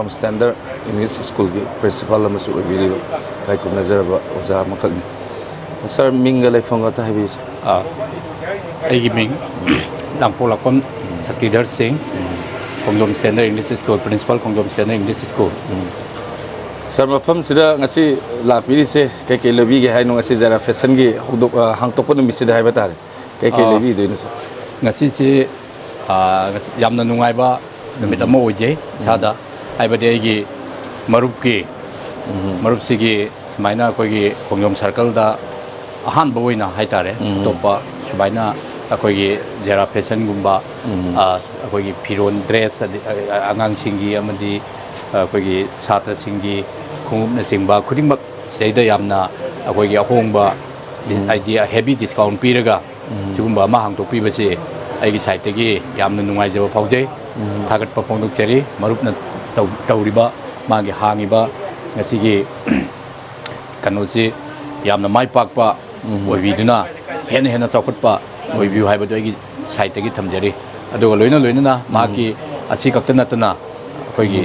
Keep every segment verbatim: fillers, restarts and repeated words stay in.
Standard English ꯁ꯭ꯀꯨꯜꯒꯤ principal ꯑꯃꯁꯨ ꯑꯣꯏꯕꯤꯔꯤꯕ ꯏꯀꯥꯏ ꯈꯨꯝꯅꯖꯔꯕ ꯑꯣꯖꯥ ꯑꯃꯈꯛꯅꯤ꯫ ꯁꯥꯔ, ꯃꯤꯡꯒ ꯂꯩꯐꯝꯒ ꯑꯝꯇ ꯍꯥꯏꯕꯤꯌꯨ, ꯁꯥꯔ꯫ ꯑꯥ, ꯑꯩꯒꯤ ꯃꯤꯡ ꯂꯥꯡꯄꯣꯛꯂꯥꯛꯄꯝ ꯁꯛꯇꯤꯙꯔ ꯁꯤꯡ, ꯈꯣꯡꯖꯣꯝ ꯁ꯭ꯇꯦꯟꯗꯔꯗ ꯏꯪꯂꯤꯁ ꯁ꯭ꯀꯨꯜ, ꯄ꯭ꯔꯤꯟꯁꯤꯄꯥꯜ, ꯈꯣꯡꯖꯣꯝ ꯁ꯭ꯇꯦꯟꯗꯔꯗ ꯏꯪꯂꯤꯁ ꯁ꯭ꯀꯨꯜ꯫ ꯁꯥꯔ, ꯃꯐꯝꯁꯤꯗ ꯉꯁꯤ ꯂꯥꯛꯄꯤꯔꯤꯁꯦ ꯀꯩꯀꯩ ꯂꯩꯕꯤꯒꯦ ꯍꯥꯏꯅꯣ? ꯉꯁꯤ ꯖꯦꯔꯥ ꯐꯦꯁꯟꯒꯤ ꯍꯧꯗꯣꯛ-, ꯑ, ꯍꯥꯡꯇꯣꯛꯄ ꯅꯨꯃꯤꯠꯁꯤꯗ ꯍꯥꯏꯕ ꯇꯥꯔꯦ, ꯀꯩꯀꯩ ꯑꯥ, ꯂꯩꯕꯤꯗꯣꯏꯅꯣ, ꯁꯥꯔ? ꯉꯁꯤꯁꯤ, ꯑꯥ, ꯉꯁꯤ ꯌꯥꯝꯅ ꯅꯨꯡꯉꯥꯏꯕ ꯅꯨꯃꯤꯠ ꯑꯃ ꯑꯣꯏꯖꯩ ꯏꯁꯥꯗ꯫ ꯍꯥꯏꯕꯗꯤ ꯑꯩꯒꯤ ꯃꯔꯨꯞꯀꯤ, ꯃꯔꯨꯞꯁꯤꯒꯤ ꯁꯨꯃꯥꯏꯅ ꯑꯩꯈꯣꯏꯒꯤ ꯈꯣꯡꯖꯣꯝ ꯁꯔꯀꯜꯗ ꯑꯍꯥꯟꯕ ꯑꯣꯏꯅ ꯍꯥꯏꯇꯥꯔꯦ, ꯑꯇꯣꯞꯄ ꯁꯨꯃꯥꯏꯅ ꯑꯩꯈꯣꯏꯒꯤ ꯖꯦꯔꯥ ꯐꯦꯁꯟꯒꯨꯝꯕ, ꯑ, ꯑꯩꯈꯣꯏꯒꯤ ꯐꯤꯔꯣꯟ, ꯗ꯭ꯔꯦꯁ, ꯑꯗꯩ, ꯑ, ꯑꯉꯥꯡꯁꯤꯡꯒꯤ ꯑꯃꯗꯤ ꯑꯩꯈꯣꯏꯒꯤ ꯁꯥꯇ꯭ꯔꯁꯤꯡꯒꯤ ꯈꯣꯡꯎꯞꯅꯆꯤꯡꯕ ꯈꯨꯗꯤꯡꯃꯛ ꯁꯤꯗꯩꯗ ꯌꯥꯝꯅ ꯑꯩꯈꯣꯏꯒꯤ ꯑꯍꯣꯡꯕ, ꯍꯥꯏꯗꯤ ꯍꯦꯕꯤ ꯗꯤꯁꯀꯥꯎꯟ ꯄꯤꯔꯒ ꯁꯤꯒꯨꯝꯕ ꯑꯃ ꯍꯥꯡꯗꯣꯛꯄꯤꯕꯁꯤ ꯑꯩꯒꯤ ꯁꯥꯏꯠꯇꯒꯤ ꯌꯥꯝꯅ ꯅꯨꯡꯉꯥꯏꯖꯕ ꯐꯥꯎꯖꯩ, ꯊꯥꯒꯠꯄ ꯐꯣꯡꯗꯣꯛꯆꯔꯤ꯫ ꯃꯔꯨꯞꯅ ꯇꯧ-, ꯇꯧꯔꯤꯕ, ꯃꯥꯒꯤ ꯍꯥꯡꯉꯤꯕ ꯉꯁꯤꯒꯤ ꯀꯩꯅꯣꯁꯤ ꯌꯥꯝꯅ ꯃꯥꯏ ꯄꯥꯛꯄ ꯑꯣꯏꯕꯤꯗꯨꯅ ꯍꯦꯟꯅ ꯍꯦꯟꯅ ꯆꯥꯎꯈꯠꯄ ꯑꯣꯏꯕꯤꯌꯨ ꯍꯥꯏꯕꯗꯨ ꯑꯩꯒꯤ ꯁꯥꯏꯠꯇꯒꯤ ꯊꯝꯖꯔꯤ꯫ ꯑꯗꯨꯒ ꯂꯣꯏꯅ ꯂꯣꯏꯅꯅ ꯃꯍꯥꯛꯀꯤ ꯑꯁꯤ ꯈꯛꯇ ꯅꯠꯇꯅ ꯑꯩꯈꯣꯏꯒꯤ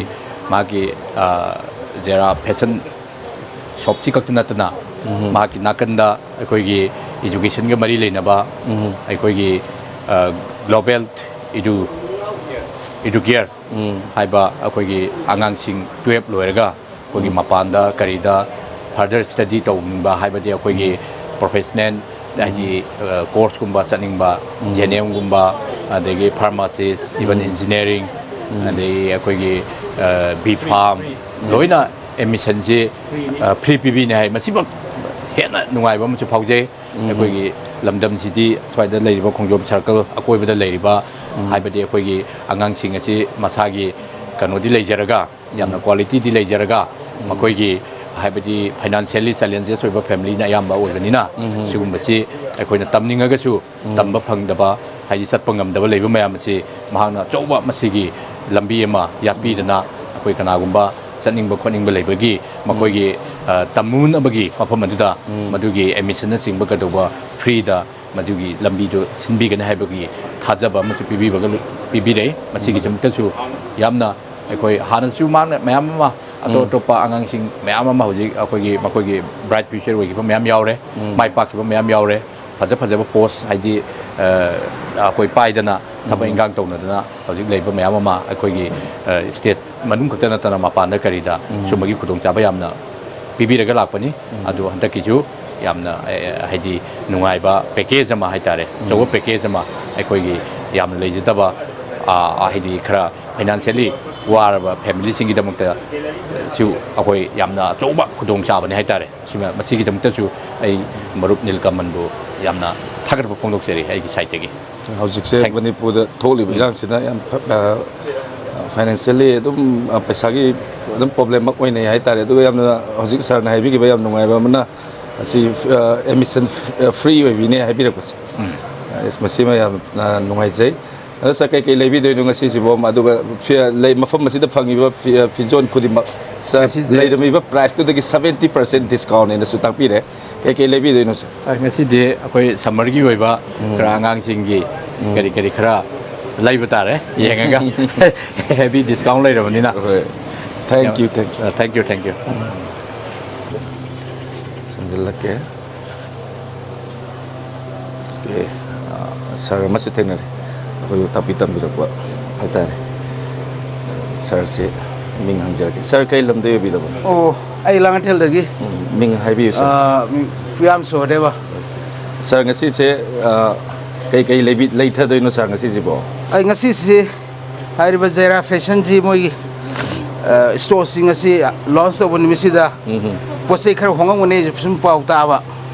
ꯃꯥꯒꯤ, ꯑ, ꯖꯦꯔꯥ ꯐꯦꯁꯟ ꯁꯣꯞꯁꯤ ꯈꯛꯇ ꯅꯠꯇꯅ ꯃꯍꯥꯛꯀꯤ ꯅꯥꯀꯟꯗ ꯑꯩꯈꯣꯏꯒꯤ ꯏꯖꯨꯀꯦꯁꯟꯒ ꯃꯔꯤ ꯂꯩꯅꯕ ꯑꯩꯈꯣꯏꯒꯤ, ꯑ, ꯒ꯭ꯂꯣꯕꯦꯜ ꯏꯗꯨ, ꯏꯗꯨꯀꯤꯌꯔ ꯍꯥꯏꯕ ꯑꯩꯈꯣꯏꯒꯤ ꯑꯉꯥꯡꯁꯤꯡ ꯇꯨꯌꯦꯜꯞ ꯂꯣꯏꯔꯒ ꯑꯩꯈꯣꯏꯒꯤ ꯃꯄꯥꯟꯗ ꯀꯔꯤꯗ ꯐꯔꯗꯔ ꯁ꯭ꯇꯗꯤ ꯇꯧꯅꯤꯡꯕ, ꯍꯥꯏꯕꯗꯤ ꯑꯩꯈꯣꯏꯒꯤ ꯄ꯭ꯔꯣꯐꯦꯁꯅꯦꯜ ꯍꯥꯏꯗꯤ, ꯑ, ꯀꯣꯔꯁꯀꯨꯝꯕ ꯆꯠꯅꯤꯡꯕ, ꯖꯦ ꯑꯦꯟ ꯑꯦꯝꯒꯨꯝꯕ, ꯑꯗꯒꯤ ꯐꯥꯔꯃꯥꯁꯤꯁ, ꯏꯚꯟ ꯏꯟꯖꯤꯅꯤꯌꯥꯔꯤꯡ, ꯑꯗꯒꯤ ꯑꯩꯈꯣꯏꯒꯤ, ꯑ, ꯕꯤ ꯐꯥꯔꯝ, ꯂꯣꯏꯅ ꯑꯦꯗꯃꯤꯁꯟꯁꯤ, ꯑ, ꯐ꯭ꯔꯤ ꯄꯤꯕꯤꯅꯤ ꯍꯥꯏ꯫ ꯃꯁꯤꯃꯛ ꯍꯦꯟꯅ ꯅꯨꯡꯉꯥꯏꯕ ꯑꯃꯁꯨ ꯐꯥꯎꯖꯩ꯫ ꯑꯩꯈꯣꯏꯒꯤ ꯂꯝꯗꯝꯁꯤꯗꯤ ꯁ꯭ꯋꯥꯏꯗ ꯂꯩꯔꯤꯕ ꯈꯣꯡꯖꯣꯝ ꯁꯔꯀꯜ ꯑꯀꯣꯏꯕꯗ ꯂꯩꯔꯤꯕ, ꯍꯥꯏꯕꯗꯤ ꯑꯩꯈꯣꯏꯒꯤ ꯑꯉꯥꯡꯁꯤꯡ ꯑꯁꯤ ꯃꯁꯥꯒꯤ ꯀꯩꯅꯣꯗꯤ ꯂꯩꯖꯔꯒ, ꯌꯥꯝꯅ ꯀ꯭ꯋꯥꯂꯤꯇꯤꯗꯤ ꯂꯩꯖꯔꯒ, ꯃꯈꯣꯏꯒꯤ ꯍꯥꯏꯕꯗꯤ ꯐꯥꯏꯅꯥꯟꯁꯤꯌꯦꯜꯂꯤ ꯆꯦꯂꯦꯟꯖꯦꯁ ꯑꯣꯏꯕ ꯐꯦꯃꯤꯂꯤꯅ ꯑꯌꯥꯝꯕ ꯑꯣꯏꯕꯅꯤꯅ, ꯁꯤꯒꯨꯝꯕꯁꯤ ꯑꯩꯈꯣꯏꯅ ꯇꯝꯅꯤꯡꯉꯒꯁꯨ ꯇꯝꯕ ꯐꯪꯗꯕ, ꯍꯥꯏꯗꯤ ꯆꯠꯄ ꯉꯝꯗꯕ ꯂꯩꯕ ꯃꯌꯥꯝ ꯑꯁꯤ ꯃꯍꯥꯛꯅ ꯑꯆꯧꯕ ꯃꯁꯤꯒꯤ ꯂꯝꯕꯤ ꯑꯃ ꯌꯥꯠꯄꯤꯗꯅ, ꯑꯩꯈꯣꯏ ꯀꯅꯥꯒꯨꯝꯕ ꯆꯠꯅꯤꯡꯕ ꯈꯣꯠꯅꯤꯡꯕ ꯂꯩꯕꯒꯤ ꯃꯈꯣꯏꯒꯤ, ꯑ, ꯇꯝꯃꯨꯅꯕꯒꯤ ꯃꯐꯝ ꯑꯗꯨꯗ ꯃꯗꯨꯒꯤ ꯑꯦꯗꯃꯤꯁꯟꯅꯆꯤꯡꯕ ꯀꯩꯗꯧꯕ ꯐ꯭ꯔꯤꯗ ꯃꯗꯨꯒꯤ ꯂꯝꯕꯤꯗꯨ ꯁꯤꯟꯕꯤꯒꯅꯤ ꯍꯥꯏꯕꯒꯤ ꯊꯥꯖꯕ ꯑꯃꯁꯨ ꯄꯤꯕꯤꯕꯒ ꯂꯣꯏ-, ꯄꯤꯕꯤꯔꯛꯏ꯫ ꯃꯁꯤꯒꯤꯗꯃꯛꯇꯁꯨ ꯌꯥꯝꯅ ꯑꯩꯈꯣꯏ ꯍꯥꯟꯅꯁꯨ ꯃꯥꯅ ꯃꯌꯥꯝ ꯑꯃ ꯑꯇꯣꯞ ꯎꯝ꯫ ꯑꯇꯣꯞꯄ ꯑꯉꯥꯡꯁꯤꯡ ꯃꯌꯥꯝ ꯑꯃ ꯍꯧꯖꯤꯛ ꯑꯩꯈꯣꯏꯒꯤ, ꯃꯈꯣꯏꯒꯤ bright future ꯑꯣꯏꯈꯤꯕ ꯃꯌꯥꯝ ꯌꯥꯎꯔꯦ, ꯎꯝ꯫ ꯃꯥꯏ ꯄꯥꯛꯈꯤꯕ ꯃꯌꯥꯝ ꯌꯥꯎꯔꯦ, ꯐꯖ ꯐꯖꯕ post, ꯍꯥꯏꯗꯤ, ꯑ, ꯑꯩꯈꯣꯏ ꯄꯥꯏꯗꯅ ꯊꯕꯛ ꯎꯝ꯫ ꯏꯟꯈꯥꯡ ꯇꯧꯅꯗꯅ ꯍꯧꯖꯤꯛ ꯂꯩꯕ ꯃꯌꯥꯝ ꯑꯃ ꯑꯩꯈꯣꯏꯒꯤ, ꯑ, state ꯃꯅꯨꯡ ꯈꯛꯇ ꯅꯠꯇꯅ ꯃꯄꯥꯟꯗ ꯀꯔꯤꯗ ꯎꯝ꯫ ꯁꯨꯝꯕꯒꯤ ꯈꯨꯗꯣꯡꯆꯥꯕ ꯌꯥꯝꯅ ꯄꯤꯕꯤꯔꯒ ꯂꯥꯛꯄꯅꯤ꯫ ꯎꯝ꯫ ꯑꯗꯨ ꯍꯟꯗꯛꯀꯤꯁꯨ ꯌꯥꯝꯅ, ꯑ, ꯍꯥꯏꯗꯤ ꯅꯨꯡꯉꯥꯏꯕ package ꯑꯃ ꯍꯥꯏꯇꯥꯔꯦ, ꯎꯝ꯫ ꯑꯆꯧꯕ package ꯑꯃ ꯑꯩꯈꯣꯏꯒꯤ ꯌꯥꯝꯅ ꯂꯩꯖꯗꯕ, ꯑ, ꯍꯥꯏꯗꯤ ꯈꯔ financially ꯋꯥꯔꯕ family ꯁꯤꯡꯒꯤꯗꯃꯛꯇ ꯁꯨ ꯑꯩꯈꯣꯏ ꯌꯥꯝꯅ ꯑꯆꯧꯕ ꯈꯨꯗꯣꯡꯆꯥꯕꯅꯤ ꯍꯥꯏꯇꯥꯔꯦ꯫ ꯁꯤꯃ, ꯃꯁꯤꯒꯤꯗꯃꯛꯇꯁꯨ ꯑꯩ ꯃꯔꯨꯞ ꯅꯤꯜꯀꯃꯜꯕꯨ ꯌꯥꯝꯅ ꯊꯥꯒꯠꯄ ꯐꯣꯡꯗꯣꯛꯆꯔꯤ ꯑꯩꯒꯤ side ꯇꯒꯤ꯫ ꯍꯧꯖꯤꯛꯁꯦ ꯊꯦꯡ- ꯃꯅꯤꯄꯨꯔꯗ ꯊꯣꯛꯂꯤꯕ ꯎꯝ꯫ ꯏꯔꯥꯡꯁꯤꯅ ꯌꯥꯝ ꯐ-, ꯑ, financially ꯑꯗꯨꯝ, ꯑ, ꯄꯩꯁꯥꯒꯤ ꯑꯗꯨꯝ problem ꯑꯃ ꯑꯣꯏꯅꯩ ꯍꯥꯏꯇꯥꯔꯦ꯫ ꯑꯗꯨꯒ ꯌꯥꯝꯅ ꯍꯧꯖꯤꯛ sir ꯅ ꯍꯥꯏꯕꯤꯈꯤꯕ ꯌꯥꯝ ꯅꯨꯡꯉꯥꯏꯕ ꯑꯃꯅ, ꯑꯁꯤ, ꯑ, admission f-, ꯑ, free ꯑꯣꯏꯕꯤꯅꯦ ꯍꯥꯏꯕꯤꯔꯛꯄꯁꯦ꯫ ꯎꯝ꯫ ꯑ, ꯃꯁꯤꯃ ꯌꯥꯝ, ꯑ, ꯅꯨꯡꯉꯥꯏꯖꯩ꯫ ꯑꯗꯣ sir, ꯀꯩꯀꯩ ꯂꯩꯕꯤꯗꯣꯏꯅꯣ ꯉꯁꯤꯁꯤꯕꯣ? ꯑꯗꯨꯒ ꯐꯤ-, ꯂꯩ-, ꯃꯐꯝ ꯑꯁꯤꯗ ꯐꯪꯉꯤꯕ ꯐꯤ-, ꯐꯤꯖꯣꯜ ꯈꯨꯗꯤꯡꯃꯛ, sir, ꯉꯁꯤꯁꯦ ꯂꯩꯔꯝꯃꯤꯕ price ꯇꯨꯗꯒꯤ seventy percent discount ꯍꯥꯏꯅꯁꯨ ꯇꯥꯛꯄꯤꯔꯦ꯫ ꯀꯩꯀꯩ ꯂꯩꯕꯤꯗꯣꯏꯅꯣ, sir? ꯑ, ꯉꯁꯤꯗꯤ ꯑꯩꯈꯣꯏ summer ꯒꯤ ꯑꯣꯏꯕ ꯎꯝ꯫ ꯈꯔ ꯑꯉꯥꯡꯁꯤꯡꯒꯤ ꯎꯝ꯫ ꯀꯔꯤ ꯀꯔꯤ ꯈꯔ ꯂꯩꯕ ꯇꯥꯔꯦ, ꯌꯦꯡꯉꯒ꯫ Heavy discount ꯂꯩꯔꯕꯅꯤꯅ꯫ ꯍꯣꯏ꯫ Thank you, thank you꯫ ꯑ, thank you, thank you꯫ ꯆꯪꯁꯤꯜꯂꯛꯀꯦ꯫ ꯑꯣꯀꯦ, ꯑ, sir ꯑꯃꯁꯨ ꯊꯦꯡꯅꯔꯦ, ꯑꯩꯈꯣꯏꯕꯨ ꯇꯥꯛꯄꯤ ꯇꯝꯕꯤꯔꯛꯄ ꯍꯥꯏꯇꯥꯔꯦ꯫ Sir ꯁꯦ ꯃꯤꯡ ꯍꯪꯖꯔꯛꯀꯦ꯫ Sir, ꯀꯩ ꯂꯝꯗꯩ ꯑꯣꯏꯕꯤꯔꯕꯅꯣ? ꯑꯣ, ꯑꯩ ꯂꯥꯡꯉꯊꯦꯜꯗꯒꯤ꯫ ꯎꯝ, ꯃꯤꯡ ꯍꯥꯏꯕꯤꯌꯨ, sir꯫ ꯑ, ꯃꯤꯡ ꯄꯨꯌꯥꯝ ꯁꯣꯔꯗꯦꯕ꯫ Sir, ꯉꯁꯤꯁꯦ, ꯑ, ꯀꯩꯀꯩ ꯂꯩꯕꯤ-, ꯂꯩꯊꯗꯣꯏꯅꯣ, sir, ꯉꯁꯤꯁꯤꯕꯣ? ꯑꯩ ꯉꯁꯤꯁꯦ ꯍꯥꯏꯔꯤꯕ ꯖꯩꯔꯥ ꯐꯦꯁꯟꯁꯤ ꯃꯣꯏꯒꯤ, ꯑ, store ꯁꯤꯡ ꯑꯁꯤ launch ꯇꯧꯕ ꯅꯨꯃꯤꯠꯁꯤꯗ ꯎꯝ ꯍꯝ꯫ ꯄꯣꯠ ꯆꯩ ꯈꯔ ꯍꯣꯡꯉꯝꯒꯅꯤ ꯁꯨꯝ ꯄꯥꯎ ꯇꯥꯕ꯫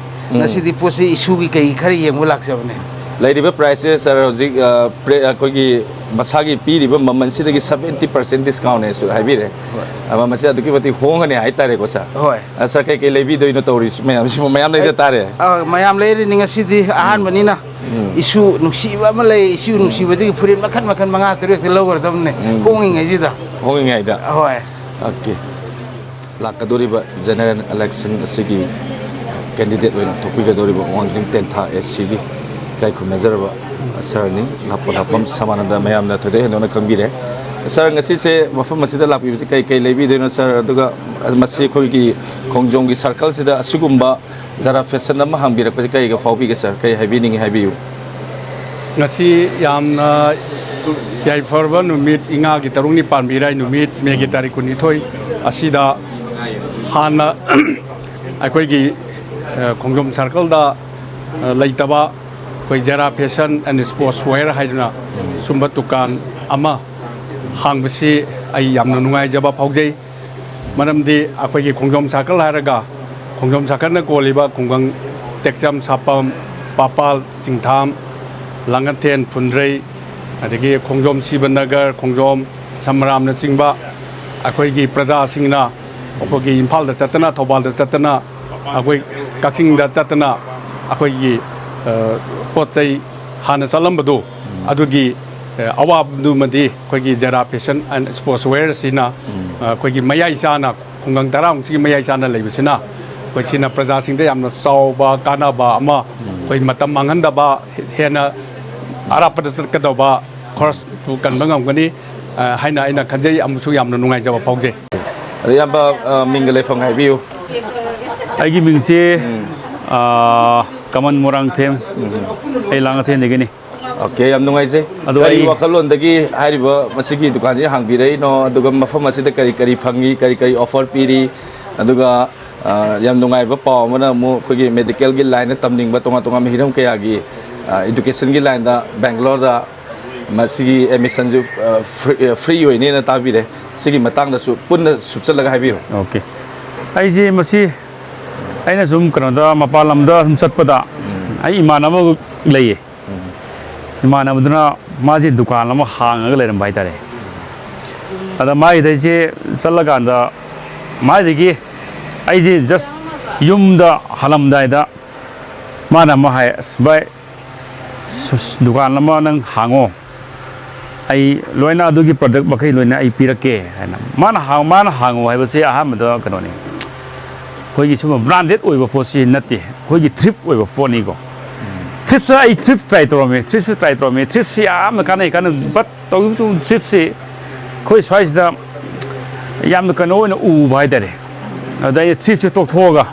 ꯎꯝ꯫ ꯉꯁꯤꯗꯤ ꯄꯣꯠ ꯆꯩ issue ꯒꯤ ꯀꯩ ꯈꯔ ꯌꯦꯡꯕ ꯂꯥꯛꯆꯕꯅꯦ꯫ ꯂꯩꯔꯤꯕ price ꯁꯦ, sir, ꯍꯧꯖꯤꯛ, ꯑ, pre-, ꯑꯩꯈꯣꯏꯒꯤ ꯃꯁꯥꯒꯤ ꯄꯤꯔꯤꯕ ꯃꯃꯜꯁꯤꯗꯒꯤ seventy percent discount ꯅꯦꯁꯨ ꯍꯥꯏꯕꯤꯔꯦ꯫ ꯍꯣꯏ꯫ ꯑ, ꯃꯃꯜꯁꯦ ꯑꯗꯨꯛꯀꯤ ꯃꯇꯤꯛ ꯍꯣꯡꯒꯅꯤ ꯍꯥꯏꯇꯥꯔꯦꯀꯣ, sir꯫ ꯍꯣꯏ꯫ ꯑ, sir, ꯀꯩꯀꯩ ꯂꯩꯕꯤꯗꯣꯏꯅꯣ ꯇꯧꯔꯤꯁꯤ ꯃꯌꯥꯝꯁꯤꯕꯨ? ꯃꯌꯥꯝ ꯂꯩꯖ ꯑꯩ, ꯇꯥꯔꯦ꯫ ꯑ, ꯃꯌꯥꯝ ꯂꯩꯔꯤꯅꯤ ꯉꯁꯤꯗꯤ ꯑꯍꯥꯟꯕꯅꯤꯅ꯫ ꯎꯝ꯫ Issue ꯅꯨꯡꯁꯤꯕ ꯑꯃ ꯂꯩ, issue ꯎꯝ꯫ ꯅꯨꯡꯁꯤꯕꯗꯒꯤ ꯐꯨꯔꯤꯠ ꯃꯈꯟ ꯃꯈꯟ ꯃꯉꯥ ꯇꯔꯨꯛꯇ ꯂꯧꯒꯗꯕꯅꯤ ꯎꯝ꯫ ꯍꯣꯡꯉꯤꯉꯩꯁꯤꯗ꯫ ꯍꯣꯡꯉꯤꯉꯩꯗ꯫ ꯍꯣꯏ꯫ ꯑꯣꯀꯦ꯫ ꯂꯥꯛꯀꯗꯧꯔꯤꯕ general election ꯑꯁꯤꯒꯤ candidate ꯑꯣꯏꯅ ꯊꯣꯛꯄꯤꯒꯗꯧꯔꯤꯕ ꯋꯥꯡꯖꯤꯡ ꯇꯦꯟꯊꯥ AC ꯒꯤ ꯏꯀꯥꯏ ꯈꯨꯝꯅꯖꯔꯕ sir ꯅꯤ꯫ ꯂꯥꯛꯄ ꯂꯥꯛꯄꯝ ꯁꯃꯥꯅꯟꯗ ꯃꯌꯥꯝꯅ ꯊꯣꯏꯗꯣꯛ ꯍꯦꯟꯗꯣꯛꯅ ꯈꯪꯕꯤꯔꯦ꯫ ꯁꯥꯔ, ꯉꯁꯤꯁꯦ ꯃꯐꯝ ꯑꯁꯤꯗ ꯂꯥꯛꯄꯤꯕꯁꯦ ꯀꯩ ꯀꯩ ꯂꯩꯕꯤꯗꯣꯏꯅꯣ, ꯁꯥꯔ? ꯑꯗꯨꯒ ꯃꯁꯤ ꯑꯩꯈꯣꯏꯒꯤ ꯈꯣꯡꯖꯣꯝꯒꯤ ꯁꯥꯔꯀꯜꯁꯤꯗ ꯑꯁꯤꯒꯨꯝꯕ ꯖꯔꯥ ꯐꯦꯁꯟ ꯑꯃ ꯍꯥꯡꯕꯤꯔꯛꯄꯁꯦ ꯀꯩꯒ ꯐꯥꯎꯕꯤꯒꯦ, ꯁꯥꯔ? ꯀꯩ ꯍꯥꯏꯕꯤꯅꯤꯡꯉꯤ, ꯍꯥꯏꯕꯤꯌꯨ꯫ ꯉꯁꯤ ꯌꯥꯝꯅ ꯌꯥꯏꯐꯔꯕ ꯅꯨꯃꯤꯠ, ꯏꯉꯥꯒꯤ ꯇꯔꯨꯛꯅꯤ ꯄꯥꯟꯕ ꯏꯔꯥꯏ ꯅꯨꯃꯤꯠ, ꯃꯦꯒꯤ ꯇꯥꯔꯤꯛ ꯀꯨꯟꯅꯤꯊꯣꯏ ꯑꯁꯤꯗ ꯍꯥꯟꯅ ꯑꯩꯈꯣꯏꯒꯤ, ꯑ, ꯈꯣꯡꯖꯣꯝ ꯁꯥꯔꯀꯜꯗ, ꯑ, ꯂꯩꯇꯕ ꯑꯩꯈꯣꯏ ꯖꯦꯔꯥ ꯐꯦꯁꯟ ꯑꯦꯟ ꯁ꯭ꯄꯣꯔꯠꯁ ꯋꯦꯌꯔ ꯍꯥꯏꯗꯨꯅ ꯁꯨꯝꯕ ꯗꯨꯀꯥꯟ ꯑꯃ ꯍꯥꯡꯕꯁꯤ ꯑꯩ ꯌꯥꯝꯅ ꯅꯨꯡꯉꯥꯏꯖꯕ ꯐꯥꯎꯖꯩ꯫ ꯃꯔꯝꯗꯤ ꯑꯩꯈꯣꯏꯒꯤ ꯈꯣꯡꯖꯣꯝ ꯁꯥꯔꯀꯜ ꯍꯥꯏꯔꯒ ꯈꯣꯡꯖꯣꯝ ꯁꯥꯔꯀꯜꯅ ꯀꯣꯜꯂꯤꯕ ꯈꯨꯡꯒꯪ ꯇꯦꯛꯆꯝ, ꯁꯥꯄꯝ, ꯄꯥꯄꯥꯜ, ꯆꯤꯡꯊꯥꯝ, ꯂꯥꯡꯉꯊꯦꯟ, ꯐꯨꯟꯗ꯭ꯔꯩ, ꯑꯗꯒꯤ ꯈꯣꯡꯖꯣꯝ ꯁꯤꯕꯅꯒꯔ, ꯈꯣꯡꯖꯣꯝ ꯁꯃꯔꯥꯝꯅꯆꯤꯡꯕ ꯑꯩꯈꯣꯏꯒꯤ ꯄ꯭ꯔꯖꯥꯁꯤꯡꯅ ꯑꯩꯈꯣꯏꯒꯤ ꯏꯝꯐꯥꯜꯗ ꯆꯠꯇꯅ, ꯊꯧꯕꯥꯜꯗ ꯆꯠꯇꯅ, ꯑꯩꯈꯣꯏ ꯀꯛꯆꯤꯡꯗ ꯆꯠꯇꯅ ꯑꯩꯈꯣꯏꯒꯤ, ꯑ, ꯄꯣꯠ ꯆꯩ ꯍꯥꯟꯅ ꯆꯠꯂꯝꯕꯗꯨ ꯑꯗꯨꯒꯤ, ꯑ, ꯑꯋꯥꯕꯗꯨꯃꯗꯤ ꯑꯩꯈꯣꯏꯒꯤ ꯖꯦꯔꯥ ꯐꯦꯁꯟ ꯑꯦꯟ ꯁ꯭ꯄꯣꯔꯠꯁ ꯋꯦꯌꯔꯁꯤꯅ, ꯑ, ꯑꯩꯈꯣꯏꯒꯤ ꯃꯌꯥꯏ ꯆꯥꯅ, ꯈꯨꯡꯒꯪ ꯇꯔꯥꯃꯨꯛꯁꯤꯒꯤ ꯃꯌꯥꯏ ꯆꯥꯅ ꯂꯩꯕꯁꯤꯅ ꯑꯩꯈꯣꯏ ꯁꯤꯅ ꯄ꯭ꯔꯖꯥꯁꯤꯡꯗ ꯌꯥꯝꯅ ꯆꯥꯎꯕ ꯀꯥꯟꯅꯕ ꯑꯃ, ꯑꯩꯈꯣꯏ ꯃꯇꯝ ꯃꯥꯡꯍꯟꯗꯕ, ꯍꯦꯟꯅ ꯑꯔꯥꯞꯄꯗ ꯆꯠꯀꯗꯧꯕ ꯈꯣꯔꯁꯇꯨ ꯀꯟꯕ ꯉꯝꯒꯅꯤ, ꯑ, ꯍꯥꯏꯅ ꯑꯩꯅ ꯈꯟꯖꯩ꯫ ꯑꯃꯁꯨ ꯌꯥꯝꯅ ꯅꯨꯡꯉꯥꯏꯖꯕ ꯐꯥꯎꯖꯩ꯫ ꯑꯗꯣ ꯏꯌꯥꯝꯕ, ꯑ, ꯃꯤꯡꯒ ꯂꯩꯐꯝꯒ ꯍꯥꯏꯕꯤꯌꯨ꯫ ꯑꯩꯒꯤ ꯃꯤꯡꯁꯤ, ꯑ, ꯀꯃꯟ ꯃꯣꯏꯔꯥꯡꯊꯦꯝ꯫ ꯑꯩ ꯂꯥꯡꯉꯊꯦꯟꯗꯒꯤꯅꯤ꯫ ꯑꯣꯀꯦ, ꯌꯥꯝ ꯅꯨꯡꯉꯥꯏꯖꯩ꯫ ꯑꯗꯣ ꯀꯔꯤ ꯑꯩ ꯋꯥꯈꯜꯂꯣꯟꯗꯒꯤ ꯍꯥꯏꯔꯤꯕ ꯃꯁꯤꯒꯤ ꯗꯨꯀꯥꯟꯁꯤ ꯍꯥꯡꯕꯤꯔꯛꯏꯅꯣ? ꯑꯗꯨꯒ ꯃꯐꯝ ꯑꯁꯤꯗ ꯀꯔꯤ ꯀꯔꯤ ꯐꯪꯉꯤ, ꯀꯔꯤ ꯀꯔꯤ ꯑꯣꯐꯔ ꯄꯤꯔꯤ? ꯑꯗꯨꯒ, ꯑ, ꯌꯥꯝ ꯅꯨꯡꯉꯥꯏꯕ ꯄꯥꯎ ꯑꯃꯅ ꯑꯃꯨꯛ ꯑꯩꯈꯣꯏꯒꯤ ꯃꯦꯗꯤꯀꯦꯜꯒꯤ ꯂꯥꯏꯟꯗ ꯇꯝꯅꯤꯡꯕ ꯇꯣꯉꯥꯟ ꯇꯣꯉꯥꯟꯕ ꯍꯤꯔꯝ ꯀꯌꯥꯒꯤ, ꯑ, ꯏꯗꯨꯀꯦꯁꯟꯒꯤ ꯂꯥꯏꯟꯗ ꯕꯦꯡꯒ꯭ꯂꯣꯔꯗ ꯃꯁꯤꯒꯤ ꯑꯦꯗꯃꯤꯁꯟꯁꯨ, ꯑ, ꯐ꯭ꯔꯤ, ꯑ, ꯐ꯭ꯔꯤ ꯑꯣꯏꯅꯦꯅ ꯇꯥꯕꯤꯔꯦ꯫ ꯁꯤꯒꯤ ꯃꯇꯥꯡꯗꯁꯨ ꯄꯨꯟꯅ ꯁꯨꯞꯆꯜꯂꯒ ꯍꯥꯏꯕꯤꯌꯨ꯫ ꯑꯣꯀꯦ꯫ ꯑꯩꯁꯦ ꯃꯁꯤ, ꯑꯩꯅ ꯁꯨꯝ ꯀꯩꯅꯣꯗ, ꯃꯄꯥꯟ ꯂꯝꯗ ꯁꯨꯝ ꯆꯠꯄꯗ, ꯑꯩ ꯏꯃꯥꯟꯅꯕ ꯑꯃ ꯂꯩꯌꯦ꯫ ꯏꯃꯥꯟꯅꯕꯗꯨꯅ ꯃꯥꯁꯦ ꯗꯨꯀꯥꯟ ꯑꯃ ꯍꯥꯡꯉꯒ ꯂꯩꯔꯝꯕ ꯍꯥꯏꯇꯥꯔꯦ꯫ ꯑꯗ ꯃꯥꯒꯤꯗ ꯑꯩꯁꯦ ꯆꯠꯂꯀꯥꯟꯗ, ꯃꯥꯒꯤꯗꯒꯤ ꯑꯩꯁꯦ ꯖꯁ ꯌꯨꯝꯗ ꯍꯜꯂꯝꯗꯥꯏꯗ ꯃꯥꯅ ꯑꯃ ꯍꯥꯏ, "ꯑꯁ ꯚꯥꯏ, ꯁꯨꯁ, ꯗꯨꯀꯥꯟ ꯑꯃ ꯅꯪ ꯍꯥꯡꯉꯣ, ꯑꯩ ꯂꯣꯏꯅ ꯑꯗꯨꯒꯤ ꯄ꯭ꯔꯗꯛ ꯃꯈꯩ ꯂꯣꯏꯅ ꯑꯩ ꯄꯤꯔꯛꯀꯦ" ꯍꯥꯏꯅ꯫ ꯃꯥꯅ ꯍꯥꯡ-, ꯃꯥꯅ ꯍꯥꯡꯉꯣ ꯍꯥꯏꯕꯁꯦ ꯑꯍꯥꯟꯕꯗ ꯀꯩꯅꯣꯅꯤ, ꯑꯩꯈꯣꯏꯒꯤ ꯁꯨꯝꯕ ꯕ꯭ꯔꯥꯟꯗꯦꯗ ꯑꯣꯏꯕ ꯄꯣꯠꯁꯤ ꯅꯠꯇꯦ, ꯑꯩꯈꯣꯏꯒꯤ ꯊ꯭ꯔꯤꯞ ꯑꯣꯏꯕ ꯄꯣꯠꯅꯤꯀꯣ꯫ ꯊ꯭ꯔꯤꯞꯁꯦ ꯑꯩ ꯊ꯭ꯔꯤꯞ ꯇ꯭ꯔꯥꯏ ꯇꯧꯔꯝꯃꯤ, ꯊ꯭ꯔꯤꯞꯁꯨ ꯇ꯭ꯔꯥꯏ ꯇꯧꯔꯝꯃꯤ, ꯊ꯭ꯔꯤꯞꯁꯤ ꯌꯥꯝꯅ ꯀꯥꯟꯅꯩ, ꯀꯥꯟꯅꯩ꯫ ꯕꯠ ꯇꯧꯔꯤꯕꯁꯨ ꯊ꯭ꯔꯤꯞꯁꯤ ꯑꯩꯈꯣꯏ ꯁ꯭ꯋꯥꯏꯁꯤꯗ ꯌꯥꯝꯅ ꯀꯩꯅꯣ ꯑꯣꯏꯅ ꯎꯕ ꯍꯥꯏꯇꯥꯔꯦ꯫ ꯑꯗ ꯑꯩꯅ ꯊ꯭ꯔꯤꯐꯁꯦ ꯇꯣꯛꯊꯣꯛꯑꯒ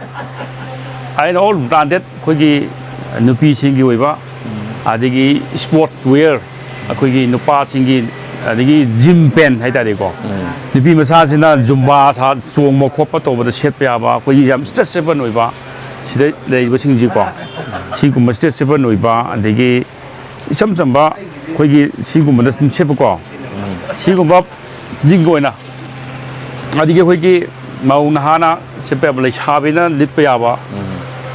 ꯑꯩꯅ ꯑꯣꯜ ꯕ꯭ꯔꯥꯟꯗꯦꯠ ꯑꯩꯈꯣꯏꯒꯤ ꯅꯨꯄꯤꯁꯤꯡꯒꯤ ꯑꯣꯏꯕ, ꯑꯗꯒꯤ ꯁ꯭ꯄꯣꯔꯠꯁ ꯋꯦꯌꯔ, ꯑꯩꯈꯣꯏꯒꯤ ꯅꯨꯄꯥꯁꯤꯡꯒꯤ, ꯑꯗꯒꯤ ꯖꯤꯝ ꯄꯦꯟ ꯍꯥꯏꯇꯥꯔꯦꯀꯣ꯫ ꯅꯨꯄꯤ ꯃꯆꯥꯁꯤꯅ ꯖꯨꯝꯕꯥ ꯁꯥ-, ꯆꯣꯡꯕ ꯈꯣꯠꯄ ꯇꯧꯕꯗ ꯁꯦꯠꯄ ꯌꯥꯕ, ꯑꯩꯈꯣꯏꯒꯤ ꯌꯥꯝ ꯁ꯭ꯇ꯭ꯔꯦꯆꯦꯕꯜ ꯑꯣꯏꯕ, ꯁꯤꯗ ꯂꯩꯔꯤꯕꯁꯤꯡꯁꯤꯀꯣ, ꯁꯤꯒꯨꯝꯕ ꯁ꯭ꯇ꯭ꯔꯦꯆꯦꯕꯜ ꯑꯣꯏꯕ, ꯑꯗꯒꯤ ꯏꯆꯝ ꯆꯝꯕ ꯑꯩꯈꯣꯏꯒꯤ ꯁꯤꯒꯨꯝꯕꯗ ꯑꯗꯨꯝ ꯁꯦꯠꯄꯀꯣ, ꯁꯤꯒꯨꯝꯕ ꯖꯤꯡꯒ ꯑꯣꯏꯅ, ꯑꯗꯒꯤ ꯑꯩꯈꯣꯏꯒꯤ ꯃꯧ ꯅꯍꯥꯅ ꯁꯦꯠꯄ ꯌꯥꯕ, ꯂꯩꯁꯥꯕꯤꯅ ꯂꯤꯠꯄ ꯌꯥꯕ,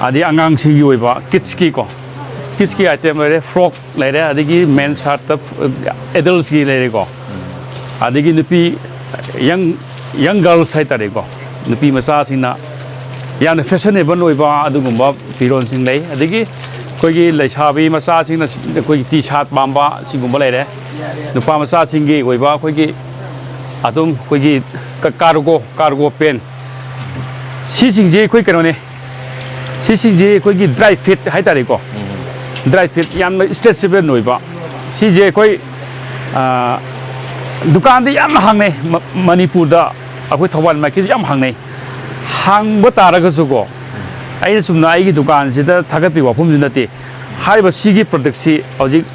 ꯑꯗꯩ ꯑꯉꯥꯡꯁꯤꯡꯒꯤ ꯑꯣꯏꯕ ꯀꯤꯠꯁꯀꯤꯀꯣ, ꯀꯤꯠꯁꯀꯤ ꯑꯥꯏꯇꯦꯝ ꯂꯩꯔꯦ, ꯐ꯭ꯔꯣꯛ ꯂꯩꯔꯦ, ꯑꯗꯒꯤ ꯃꯦꯟ ꯁꯥꯔꯠꯇ ꯑꯦꯗꯜꯁꯀꯤ ꯂꯩꯔꯦꯀꯣ, ꯑꯗꯒꯤ ꯅꯨꯄꯤ ꯌꯪ, ꯌꯪ ꯒꯔꯜꯁ ꯍꯥꯏꯇꯥꯔꯦꯀꯣ, ꯅꯨꯄꯤ ꯃꯆꯥꯁꯤꯡꯅ ꯌꯥꯝꯅ ꯐꯦꯁꯟꯅꯦꯕꯜ ꯑꯣꯏꯕ ꯑꯗꯨꯒꯨꯝꯕ ꯐꯤꯔꯣꯜꯁꯤꯡ ꯂꯩ꯫ ꯑꯗꯒꯤ ꯑꯩꯈꯣꯏꯒꯤ ꯂꯩꯁꯥꯕꯤ ꯃꯆꯥꯁꯤꯡꯅ ꯑꯩꯈꯣꯏꯒꯤ ꯇꯤ ꯁꯥꯔꯠ ꯄꯥꯝꯕ ꯁꯤꯒꯨꯝꯕ ꯂꯩꯔꯦ꯫ ꯅꯨꯄꯥ ꯃꯆꯥꯁꯤꯡꯒꯤ ꯑꯣꯏꯕ ꯑꯩꯈꯣꯏꯒꯤ ꯑꯗꯨꯝ ꯑꯩꯈꯣꯏꯒꯤ ꯀ-, ꯀꯥꯔꯒꯣ, ꯀꯥꯔꯒꯣ ꯄꯦꯟ, ꯁꯤꯁꯤꯡꯁꯦ ꯑꯩꯈꯣꯏ ꯀꯩꯅꯣꯅꯦ, ꯁꯤꯁꯤꯡꯁꯦ ꯑꯩꯈꯣꯏꯒꯤ ꯗ꯭ꯔꯥꯏ ꯐꯤꯠ ꯍꯥꯏꯇꯥꯔꯦꯀꯣ꯫ ꯗ꯭ꯔꯥꯏ ꯐꯤꯠ ꯌꯥꯝꯅ ꯁ꯭ꯇ꯭ꯔꯦꯆꯦꯕꯜ ꯑꯣꯏꯕ꯫ ꯁꯤꯁꯦ ꯑꯩꯈꯣꯏ, ꯑ, ꯗꯨꯀꯥꯟꯗ ꯌꯥꯝꯅ ꯍꯥꯡꯅꯩ꯫ ꯃ-, ꯃꯅꯤꯄꯨꯔꯗ ꯑꯩꯈꯣꯏ ꯊꯧꯕꯥꯜ ꯃꯥꯔꯀꯦꯠꯁꯦ ꯌꯥꯝ ꯍꯥꯡꯅꯩ꯫ ꯍꯥꯡꯕ ꯇꯥꯔꯒꯁꯨꯀꯣ, ꯑꯩꯅ ꯆꯨꯝꯅ ꯑꯩꯒꯤ ꯗꯨꯀꯥꯟꯁꯤꯗ ꯊꯥꯒꯠꯄꯒꯤ ꯋꯥꯐꯝꯁꯨ ꯅꯠꯇꯦ꯫ ꯍꯥꯏꯔꯤꯕ ꯁꯤꯒꯤ ꯄ꯭ꯔꯗꯛꯁꯤ ꯍꯧꯖꯤꯛ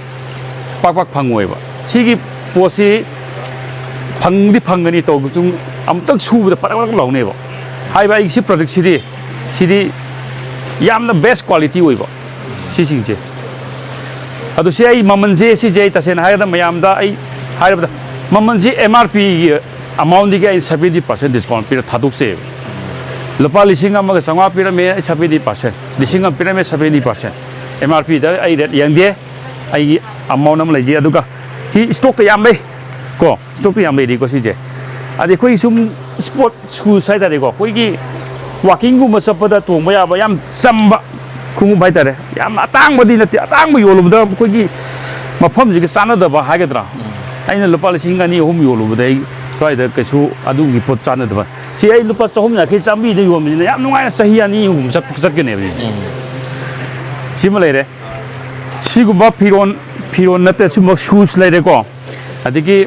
ꯄꯥꯛ ꯄꯥꯛ ꯐꯪꯉꯣꯏꯕ꯫ ꯁꯤꯒꯤ ꯄꯣꯠꯁꯤ ꯐꯪꯗꯤ ꯐꯪꯒꯅꯤ ꯇꯧꯕꯁꯨ, ꯑꯃꯨꯛꯇꯪ ꯁꯨꯕꯗ ꯄꯔꯛ ꯄꯔꯛ ꯂꯥꯎꯅꯦꯕ꯫ ꯍꯥꯏꯔꯤꯕ ꯑꯩꯒꯤ ꯁꯤ ꯄ꯭ꯔꯗꯛꯁꯤꯗꯤ, ꯁꯤꯗꯤ ꯌꯥꯝꯅ ꯕꯦꯁ ꯀ꯭ꯋꯥꯂꯤꯇꯤ ꯑꯣꯏꯕ ꯁꯤꯁꯤꯡꯁꯦ꯫ ꯑꯗꯨ ꯁꯤ ꯑꯩ ꯃꯃꯜꯁꯦ, ꯁꯤꯁꯦ ꯑꯩ ꯇꯁꯦꯡꯅ ꯍꯥꯏꯔꯒ ꯃꯌꯥꯝꯗ ꯑꯩ ꯍꯥꯏꯔꯕꯗ, ꯃꯃꯜꯁꯤ ꯑꯦꯝ ꯑꯥꯔ ꯄꯤꯒꯤ ꯑꯃꯥꯎꯟꯗꯒꯤ ꯑꯩ ꯁꯕꯦꯟꯇꯤ ꯄꯥꯔꯁꯦꯟ ꯗꯤꯁꯀꯥꯎꯟ ꯄꯤꯔ ꯊꯥꯗꯣꯛꯆꯩꯕ꯫ ꯂꯨꯄꯥ ꯂꯤꯁꯤꯡ ꯑꯃꯒ ꯆꯥꯝꯃꯉꯥ ꯄꯤꯔꯝꯃꯦ, ꯑꯩ ꯁꯕꯦꯟꯇꯤ ꯄꯥꯔꯁꯦꯟ, ꯂꯤꯁꯤꯡ ꯑꯃ ꯄꯤꯔꯝꯃꯦ, ꯁꯕꯦꯟꯇꯤ ꯄꯥꯔꯁꯦꯟ ꯑꯦꯝ ꯑꯥꯔ ꯄꯤꯗ ꯑꯩ ꯔꯦꯠ ꯌꯦꯡꯗꯦ꯫ ꯑꯩꯒꯤ ꯑꯃꯥꯎꯟ ꯑꯃ ꯂꯩꯖꯩ꯫ ꯑꯗꯨꯒ ꯁꯤ ꯁ꯭ꯇꯣꯛꯇ ꯌꯥꯝ ꯂꯩ ꯀꯣ, ꯁ꯭ꯇꯣꯛꯇ ꯌꯥꯝ ꯂꯩꯔꯤꯀꯣ ꯁꯤꯁꯦ꯫ ꯑꯗꯩ ꯑꯩꯈꯣꯏꯒꯤ ꯁꯨꯝ ꯁ꯭ꯄꯣꯔꯠ ꯁꯨꯁ ꯍꯥꯏꯇꯥꯔꯦꯀꯣ, ꯑꯩꯈꯣꯏꯒꯤ ꯋꯥꯀꯤꯡꯒꯨꯝꯕ ꯆꯠꯄꯗ ꯇꯣꯡꯕ ꯌꯥꯕ ꯌꯥꯝ ꯆꯝꯕ ꯈꯣꯡꯎꯞ ꯍꯥꯏꯇꯥꯔꯦ꯫ ꯌꯥꯝꯅ ꯑꯇꯥꯡꯕꯗꯤ ꯅꯠꯇꯦ, ꯑꯇꯥꯡꯕ ꯌꯣꯜꯂꯨꯕꯗ ꯑꯩꯈꯣꯏꯒꯤ ꯃꯐꯝꯁꯤꯒ ꯆꯥꯟꯅꯗꯕ ꯍꯥꯏꯒꯗ꯭ꯔꯥ꯫ ꯑꯩꯅ ꯂꯨꯄꯥ ꯂꯤꯁꯤꯡ ꯑꯅꯤ ꯑꯍꯨꯝ ꯌꯣꯜꯂꯨꯕꯗ ꯑꯩ ꯁ꯭ꯋꯥꯏꯗ ꯀꯩꯁꯨ ꯑꯗꯨꯒꯤ ꯄꯣꯠ ꯆꯥꯟꯅꯗꯕ꯫ ꯁꯤ ꯑꯩ ꯂꯨꯄꯥ ꯆꯍꯨꯝ ꯌꯥꯡꯈꯩ ꯆꯥꯝꯃꯔꯤꯗ ꯌꯣꯟꯕꯁꯤꯅ ꯌꯥꯝ ꯅꯨꯡꯉꯥꯏꯅ ꯆꯍꯤ ꯑꯅꯤ ꯑꯍꯨꯝ ꯆꯠ-, ꯆꯠꯀꯅꯦꯕ ꯁꯤꯁꯦ꯫ ꯁꯤꯃ ꯂꯩꯔꯦ꯫ ꯁꯤꯒꯨꯝꯕ ꯐꯤꯔꯣꯟ, ꯐꯤꯔꯣꯟ ꯅꯠꯇꯦ, ꯁꯤꯒꯨꯝꯕ ꯁꯨꯁ ꯂꯩꯔꯦꯀꯣ꯫ ꯑꯗꯒꯤ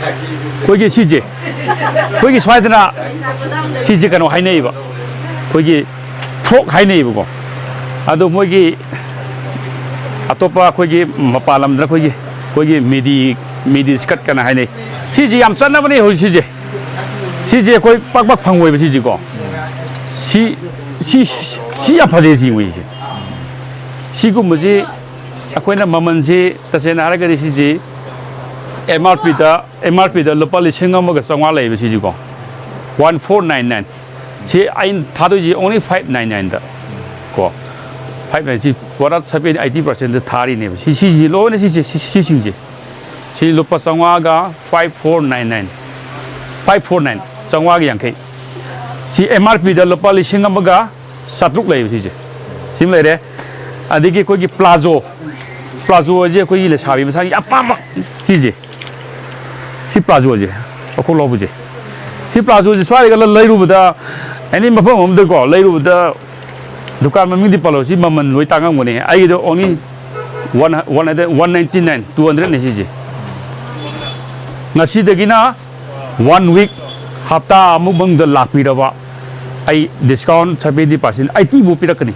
ꯑꯩꯈꯣꯏꯒꯤ ꯁꯤꯁꯦ, ꯑꯩꯈꯣꯏꯒꯤ ꯁ꯭ꯋꯥꯏꯗꯅ ꯁꯤꯁꯦ ꯀꯩꯅꯣ ꯍꯥꯏꯅꯩꯌꯦꯕ, ꯑꯩꯈꯣꯏꯒꯤ ꯐ꯭ꯔꯣꯛ ꯍꯥꯏꯅꯩꯌꯦꯕꯀꯣ꯫ ꯑꯗꯣ ꯃꯣꯏꯒꯤ ꯑꯇꯣꯞꯄ ꯑꯩꯈꯣꯏꯒꯤ ꯃꯄꯥꯟ ꯂꯝꯗ ꯑꯩꯈꯣꯏꯒꯤ, ꯑꯩꯈꯣꯏꯒꯤ ꯃꯤꯗꯤ, ꯃꯤꯗꯤ ꯁ꯭ꯀꯔꯠ ꯀꯅ ꯍꯥꯏꯅꯩ꯫ ꯁꯤꯁꯦ ꯌꯥꯝ ꯆꯠꯅꯕꯅꯦ ꯍꯧꯖꯤꯛ ꯁꯤꯁꯦ꯫ ꯁꯤꯁꯦ ꯑꯩꯈꯣꯏ ꯄꯥꯛ ꯄꯥꯛ ꯐꯪꯉꯣꯏꯕ ꯁꯤꯁꯦꯀꯣ꯫ ꯁꯤ, ꯁꯤ, ꯁꯤ ꯌꯥꯝ ꯐꯖꯩ ꯁꯤ ꯃꯣꯏꯁꯦ꯫ ꯁꯤꯒꯨꯝꯕꯁꯤ ꯑꯩꯈꯣꯏꯅ ꯃꯃꯜꯁꯤ ꯇꯁꯦꯡꯅ ꯍꯥꯏꯔꯒꯗꯤ ꯁꯤꯁꯤ ꯑꯦꯝ ꯑꯥꯔ ꯄꯤꯗ, ꯑꯦꯝ ꯑꯥꯔ ꯄꯤꯗ ꯂꯨꯄꯥ ꯂꯤꯁꯤꯡ ꯑꯃꯒ ꯆꯥꯝꯃꯉꯥ ꯂꯩꯌꯦꯕ ꯁꯤꯁꯤꯀꯣ꯫ One four nine nine꯫ ꯁꯤ ꯑꯩꯅ ꯊꯥꯗꯣꯏꯁꯤ only five nine nineꯗ ꯀꯣ꯫ Five nine, ꯁꯤ ꯄꯨꯔꯥ seventy eighty percent ꯊꯥꯔꯤꯅꯦꯕ꯫ ꯁꯤ, ꯁꯤꯁꯤ ꯂꯣꯏꯅ ꯁꯤꯁꯦ, ꯁꯤ, ꯁꯤꯁꯤꯡꯁꯦ꯫ ꯁꯤ ꯂꯨꯄꯥ ꯆꯥꯝꯃꯉꯥꯒ five four nine nine꯫ Five four nine, ꯆꯥꯝꯃꯉꯥꯒ ꯌꯥꯡꯈꯩ꯫ ꯁꯤ ꯑꯦꯝ ꯑꯥꯔ ꯄꯤꯗ ꯂꯨꯄꯥ ꯂꯤꯁꯤꯡ ꯑꯃꯒ ꯆꯥꯇ꯭ꯔꯨꯛ ꯂꯩꯌꯦꯕ ꯁꯤꯁꯦ꯫ ꯁꯤꯃ ꯂꯩꯔꯦ꯫ ꯑꯗꯒꯤ ꯑꯩꯈꯣꯏꯒꯤ ꯄ꯭ꯂꯥꯖꯣ, ꯄ꯭ꯂꯥꯖꯣ ꯍꯥꯏꯁꯦ ꯑꯩꯈꯣꯏꯒꯤ ꯂꯩꯁꯥꯕꯤ ꯃꯁꯥꯒꯤ ꯑꯄꯥꯝꯕ ꯁꯤꯁꯦ꯫ ꯁꯤ ꯄ꯭ꯂꯥꯖꯣꯁꯦ, ꯑꯩꯈꯣꯏ ꯂꯧꯕꯁꯦ꯫ ꯁꯤ ꯄ꯭ꯂꯥꯖꯣꯁꯦ ꯁ꯭ꯋꯥꯏꯗꯒ ꯂꯩꯔꯨꯕꯗ, ꯑꯦꯅꯤ ꯃꯐꯝ ꯑꯃꯗꯀꯣ ꯂꯩꯔꯨꯕꯗ, ꯗꯨꯀꯥꯟ ꯃꯃꯤꯡꯗꯤ ꯄꯜꯂꯣ, ꯁꯤ ꯃꯃꯜ ꯂꯣꯏ ꯇꯥꯡꯉꯝꯒꯅꯤ꯫ ꯑꯩꯒꯤꯗꯣ only one, one hundred, one ninety nine, two hundredꯅꯦ ꯁꯤꯁꯦ꯫ ꯉꯁꯤꯗꯒꯤꯅ one week, ꯍꯞꯇꯥ ꯑꯃꯨꯛ ꯃꯅꯨꯡꯗ ꯂꯥꯛꯄꯤꯔꯕ, ꯑꯩ discount seventy percent, eighty ꯐꯥꯎ ꯄꯤꯔꯛꯀꯅꯤ꯫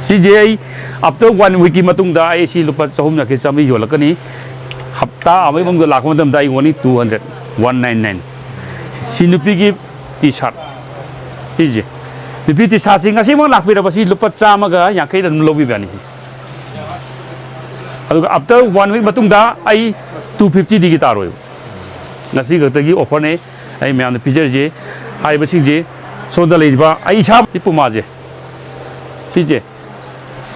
ꯁꯤꯁꯦ ꯑꯩ after one weekꯀꯤ ꯃꯇꯨꯡꯗ ꯑꯩ ꯁꯤ ꯂꯨꯄꯥ ꯆꯍꯨꯝ ꯌꯥꯡꯈꯩ, ꯆꯥꯝꯃꯔꯤ ꯌꯣꯜꯂꯛꯀꯅꯤ꯫ ꯍꯞꯇꯥ ꯑꯃꯒꯤ ꯃꯅꯨꯡꯗ ꯂꯥꯛꯄ ꯃꯇꯝꯗ ꯑꯩ only two hundred, one nine nine꯫ ꯁꯤ ꯅꯨꯄꯤꯒꯤ ꯇꯤ ꯁꯥꯔꯠ, ꯁꯤꯁꯦ, ꯅꯨꯄꯤ ꯇꯤ ꯁꯥꯔꯠꯁꯤ ꯉꯁꯤꯃꯛ ꯂꯥꯛꯄꯤꯔꯕ ꯁꯤ ꯂꯨꯄꯥ ꯆꯥꯝꯃꯒ ꯌꯥꯡꯈꯩꯗ ꯑꯗꯨꯝ ꯂꯧꯕꯤꯕ ꯌꯥꯅꯤ꯫ ꯑꯗꯨꯒ after one week ꯃꯇꯨꯡꯗ ꯑꯩ two fiftyꯗꯒꯤ ꯇꯥꯔꯣꯏꯕ꯫ ꯉꯁꯤ ꯈꯛꯇꯒꯤ offerꯅꯦ ꯑꯩ ꯃꯌꯥꯝꯗ ꯄꯤꯖꯔꯤꯁꯦ꯫ ꯍꯥꯏꯔꯤꯕꯁꯤꯡꯁꯦ, ꯁꯣꯝꯗ ꯂꯩꯔꯤꯕ ꯑꯩ ꯏꯁꯥ ꯄꯨꯃꯥꯁꯦ, ꯁꯤꯁꯦ,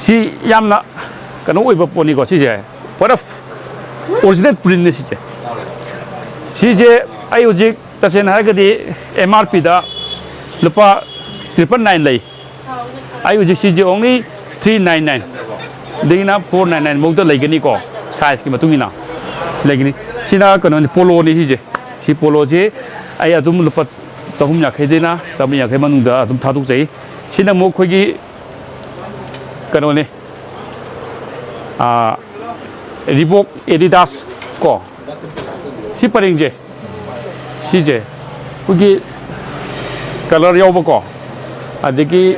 ꯁꯤ ꯌꯥꯝꯅ ꯀꯩꯅꯣ ꯑꯣꯏꯕ ꯄꯣꯠꯅꯤꯀꯣ꯫ ꯁꯤꯁꯦ ꯄꯨꯔꯥ original printꯅꯦ ꯁꯤꯁꯦ꯫ ꯁꯤꯁꯦ ꯑꯩ ꯍꯧꯖꯤꯛ ꯇꯁꯦꯡꯅ ꯍꯥꯏꯔꯒꯗꯤ ꯑꯦꯝ ꯑꯥꯔ ꯄꯤꯗ ꯂꯨꯄꯥ triple nine ꯂꯩ꯫ ꯑꯩ ꯍꯧꯖꯤꯛ ꯁꯤꯁꯦ only three nine nine꯫ ꯑꯗꯒꯤꯅ four nine nine ꯐꯥꯎꯗ ꯂꯩꯒꯅꯤꯀꯣ, sizeꯀꯤ ꯃꯇꯨꯡ ꯏꯟꯅ ꯂꯩꯒꯅꯤ꯫ ꯁꯤꯅ ꯀꯩꯅꯣꯅꯤ, ꯄꯣꯂꯣꯅꯤ ꯁꯤꯁꯦ꯫ ꯁꯤ ꯄꯣꯂꯣꯁꯦ ꯑꯩ ꯑꯗꯨꯝ ꯂꯨꯄꯥ ꯆꯍꯨꯝ ꯌꯥꯡꯈꯩꯗꯩꯅ ꯆꯥꯝꯃꯔꯤ ꯌꯥꯡꯈꯩ ꯃꯅꯨꯡꯗ ꯑꯗꯨꯝ ꯊꯥꯗꯣꯛꯆꯩ꯫ ꯁꯤꯅ ꯑꯃꯨꯛ ꯑꯩꯈꯣꯏꯒꯤ ꯀꯩꯅꯣꯅꯤ, ꯑꯥ, ꯔꯤꯕꯣꯛ, ꯑꯦꯗꯤꯗꯥꯁ ꯀꯣ꯫ ꯁꯤ ꯄꯔꯦꯡꯁꯦ, ꯁꯤꯁꯦ ꯑꯩꯈꯣꯏꯒꯤ ꯀꯂꯔ ꯌꯥꯎꯕꯀꯣ, ꯑꯗꯒꯤ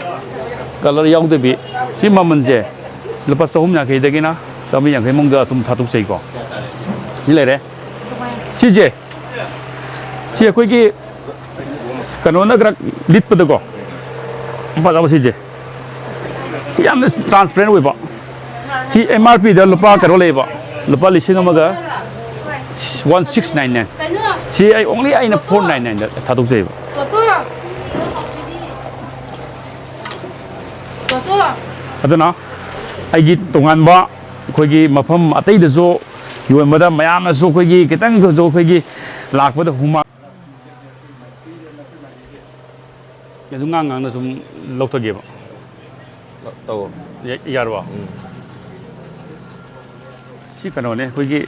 ꯀꯂꯔ ꯌꯥꯎꯗꯕꯤ, ꯁꯤ ꯃꯃꯜꯁꯦ ꯂꯨꯄꯥ ꯆꯍꯨꯝ ꯌꯥꯡꯈꯩꯗꯒꯤꯅ ꯆꯥꯃꯔꯤ ꯌꯥꯡꯈꯩ ꯃꯅꯨꯡꯗ ꯑꯗꯨꯝ ꯊꯥꯗꯣꯛꯆꯩꯀꯣ꯫ ꯁꯤ ꯂꯩꯔꯦ꯫ ꯁꯤꯁꯦ, ꯁꯤ ꯑꯩꯈꯣꯏꯒꯤ ꯀꯩꯅꯣꯅ ꯈꯔ ꯂꯤꯠꯄꯗꯀꯣ, ꯐꯖꯕ ꯁꯤꯁꯦ꯫ ꯁꯤ ꯌꯥꯝꯅ transparent ꯑꯣꯏꯕ꯫ ꯁꯤ M R P ꯗ ꯂꯨꯄꯥ ꯀꯩꯅꯣ ꯂꯩꯌꯦꯕ, ꯂꯨꯄꯥ ꯂꯤꯁꯤꯡ ꯑꯃꯒ one six nine nine꯫ ꯁꯤ ꯑꯩ only ꯑꯩꯅ four nine nine ꯗ ꯊꯥꯗꯣꯛꯆꯩꯕ꯫ ꯑꯗꯨꯅ ꯑꯩꯒꯤ ꯇꯣꯉꯥꯟꯕ ꯑꯩꯈꯣꯏꯒꯤ ꯃꯐꯝ ꯑꯇꯩꯗꯁꯨ ꯌꯣꯟꯕꯗ ꯃꯌꯥꯝꯅꯁꯨ ꯑꯩꯈꯣꯏꯒꯤ ꯈꯤꯇꯪꯗꯁꯨ ꯑꯩꯈꯣꯏꯒꯤ ꯂꯥꯛꯄꯗ ꯍꯨꯃꯥꯡ ꯑꯗꯨ ꯉꯥꯡ ꯉꯥꯡꯅ ꯁꯨꯝ ꯂꯧꯊꯒꯦꯕ꯫ ꯇꯧ꯫ ꯌꯥ-, ꯌꯥꯔꯕꯣ? ꯎꯝ꯫ ꯁꯤ ꯀꯩꯅꯣꯅꯦ, ꯑꯩꯈꯣꯏꯒꯤ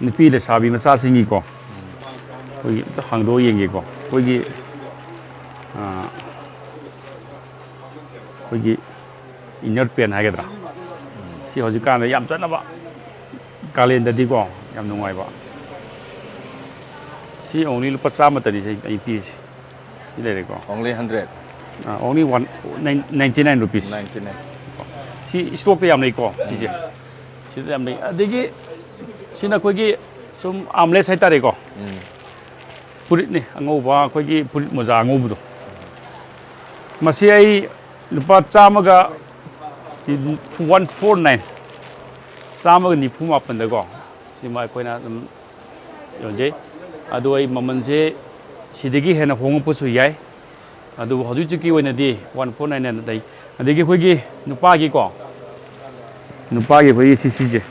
ꯅꯨꯄꯤ ꯂꯩꯁꯥꯕꯤ ꯃꯆꯥꯁꯤꯡꯒꯤꯀꯣ, ꯑꯩꯈꯣꯏꯒꯤ ꯑꯝꯇ ꯍꯥꯡꯗꯣꯛꯑ ꯌꯦꯡꯒꯦꯀꯣ꯫ ꯑꯩꯈꯣꯏꯒꯤ, ꯑꯥ, ꯑꯩꯈꯣꯏꯒꯤ inner pant ꯍꯥꯏꯒꯗ꯭ꯔꯥ, ꯁꯤ ꯍꯧꯖꯤꯛꯀꯥꯟꯗ ꯌꯥꯝ ꯆꯠꯅꯕ, ꯀꯥꯂꯦꯟꯗꯗꯤꯀꯣ ꯌꯥꯝ ꯅꯨꯡꯉꯥꯏꯕ꯫ ꯁꯤ only ꯂꯨꯄꯥ ꯆꯥꯝꯃꯇꯅꯤ ꯁꯤ ꯑꯩ ꯄꯤꯔꯤꯁꯤ꯫ ꯁꯤ ꯂꯩꯔꯦꯀꯣ꯫ Only hundred꯫ ꯑꯥ, only one ninety nine rupees꯫ Ninety nine꯫ ꯁꯤ stock ꯇ ꯌꯥꯝ ꯂꯩꯀꯣ ꯁꯤꯁꯦ꯫ ꯁꯤꯗ ꯌꯥꯝ ꯂꯩ꯫ ꯑꯗꯒꯤ ꯁꯤꯅ ꯑꯩꯈꯣꯏꯒꯤ ꯁꯨꯝ armless ꯍꯥꯏꯇꯥꯔꯦꯀꯣ꯫ ꯎꯝ꯫ ꯐꯨꯔꯤꯠꯅꯤ ꯑꯉꯧꯕ, ꯑꯩꯈꯣꯏꯒꯤ ꯐꯨꯔꯤꯠ ꯃꯣꯖꯥ ꯑꯉꯧꯕꯗꯣ꯫ ꯃꯁꯤ ꯑꯩ ꯂꯨꯄꯥ ꯆꯥꯝꯃꯒ, one four nine, ꯆꯥꯝꯃꯒ ꯅꯤꯐꯨ ꯃꯥꯄꯟꯗꯀꯣ꯫ ꯁꯤꯃ ꯑꯩꯈꯣꯏꯅ ꯑꯗꯨꯝ ꯌꯣꯟꯖꯩ꯫ ꯑꯗꯣ ꯑꯩ ꯃꯃꯜꯁꯦ ꯁꯤꯗꯒꯤ ꯍꯦꯟꯅ ꯍꯣꯡꯉꯛꯄꯁꯨ ꯌꯥꯏ꯫ ꯑꯗꯨꯕꯨ ꯍꯧꯖꯤꯛ ꯍꯧꯖꯤꯛꯀꯤ ꯑꯣꯏꯅꯗꯤ one four nine nine ꯂꯩ꯫ ꯑꯗꯒꯤ ꯑꯩꯈꯣꯏꯒꯤ ꯅꯨꯄꯥꯒꯤꯀꯣ, ꯅꯨꯄꯥꯒꯤ ꯑꯩꯈꯣꯏꯒꯤ ꯁꯤ, ꯁꯤꯁꯦ,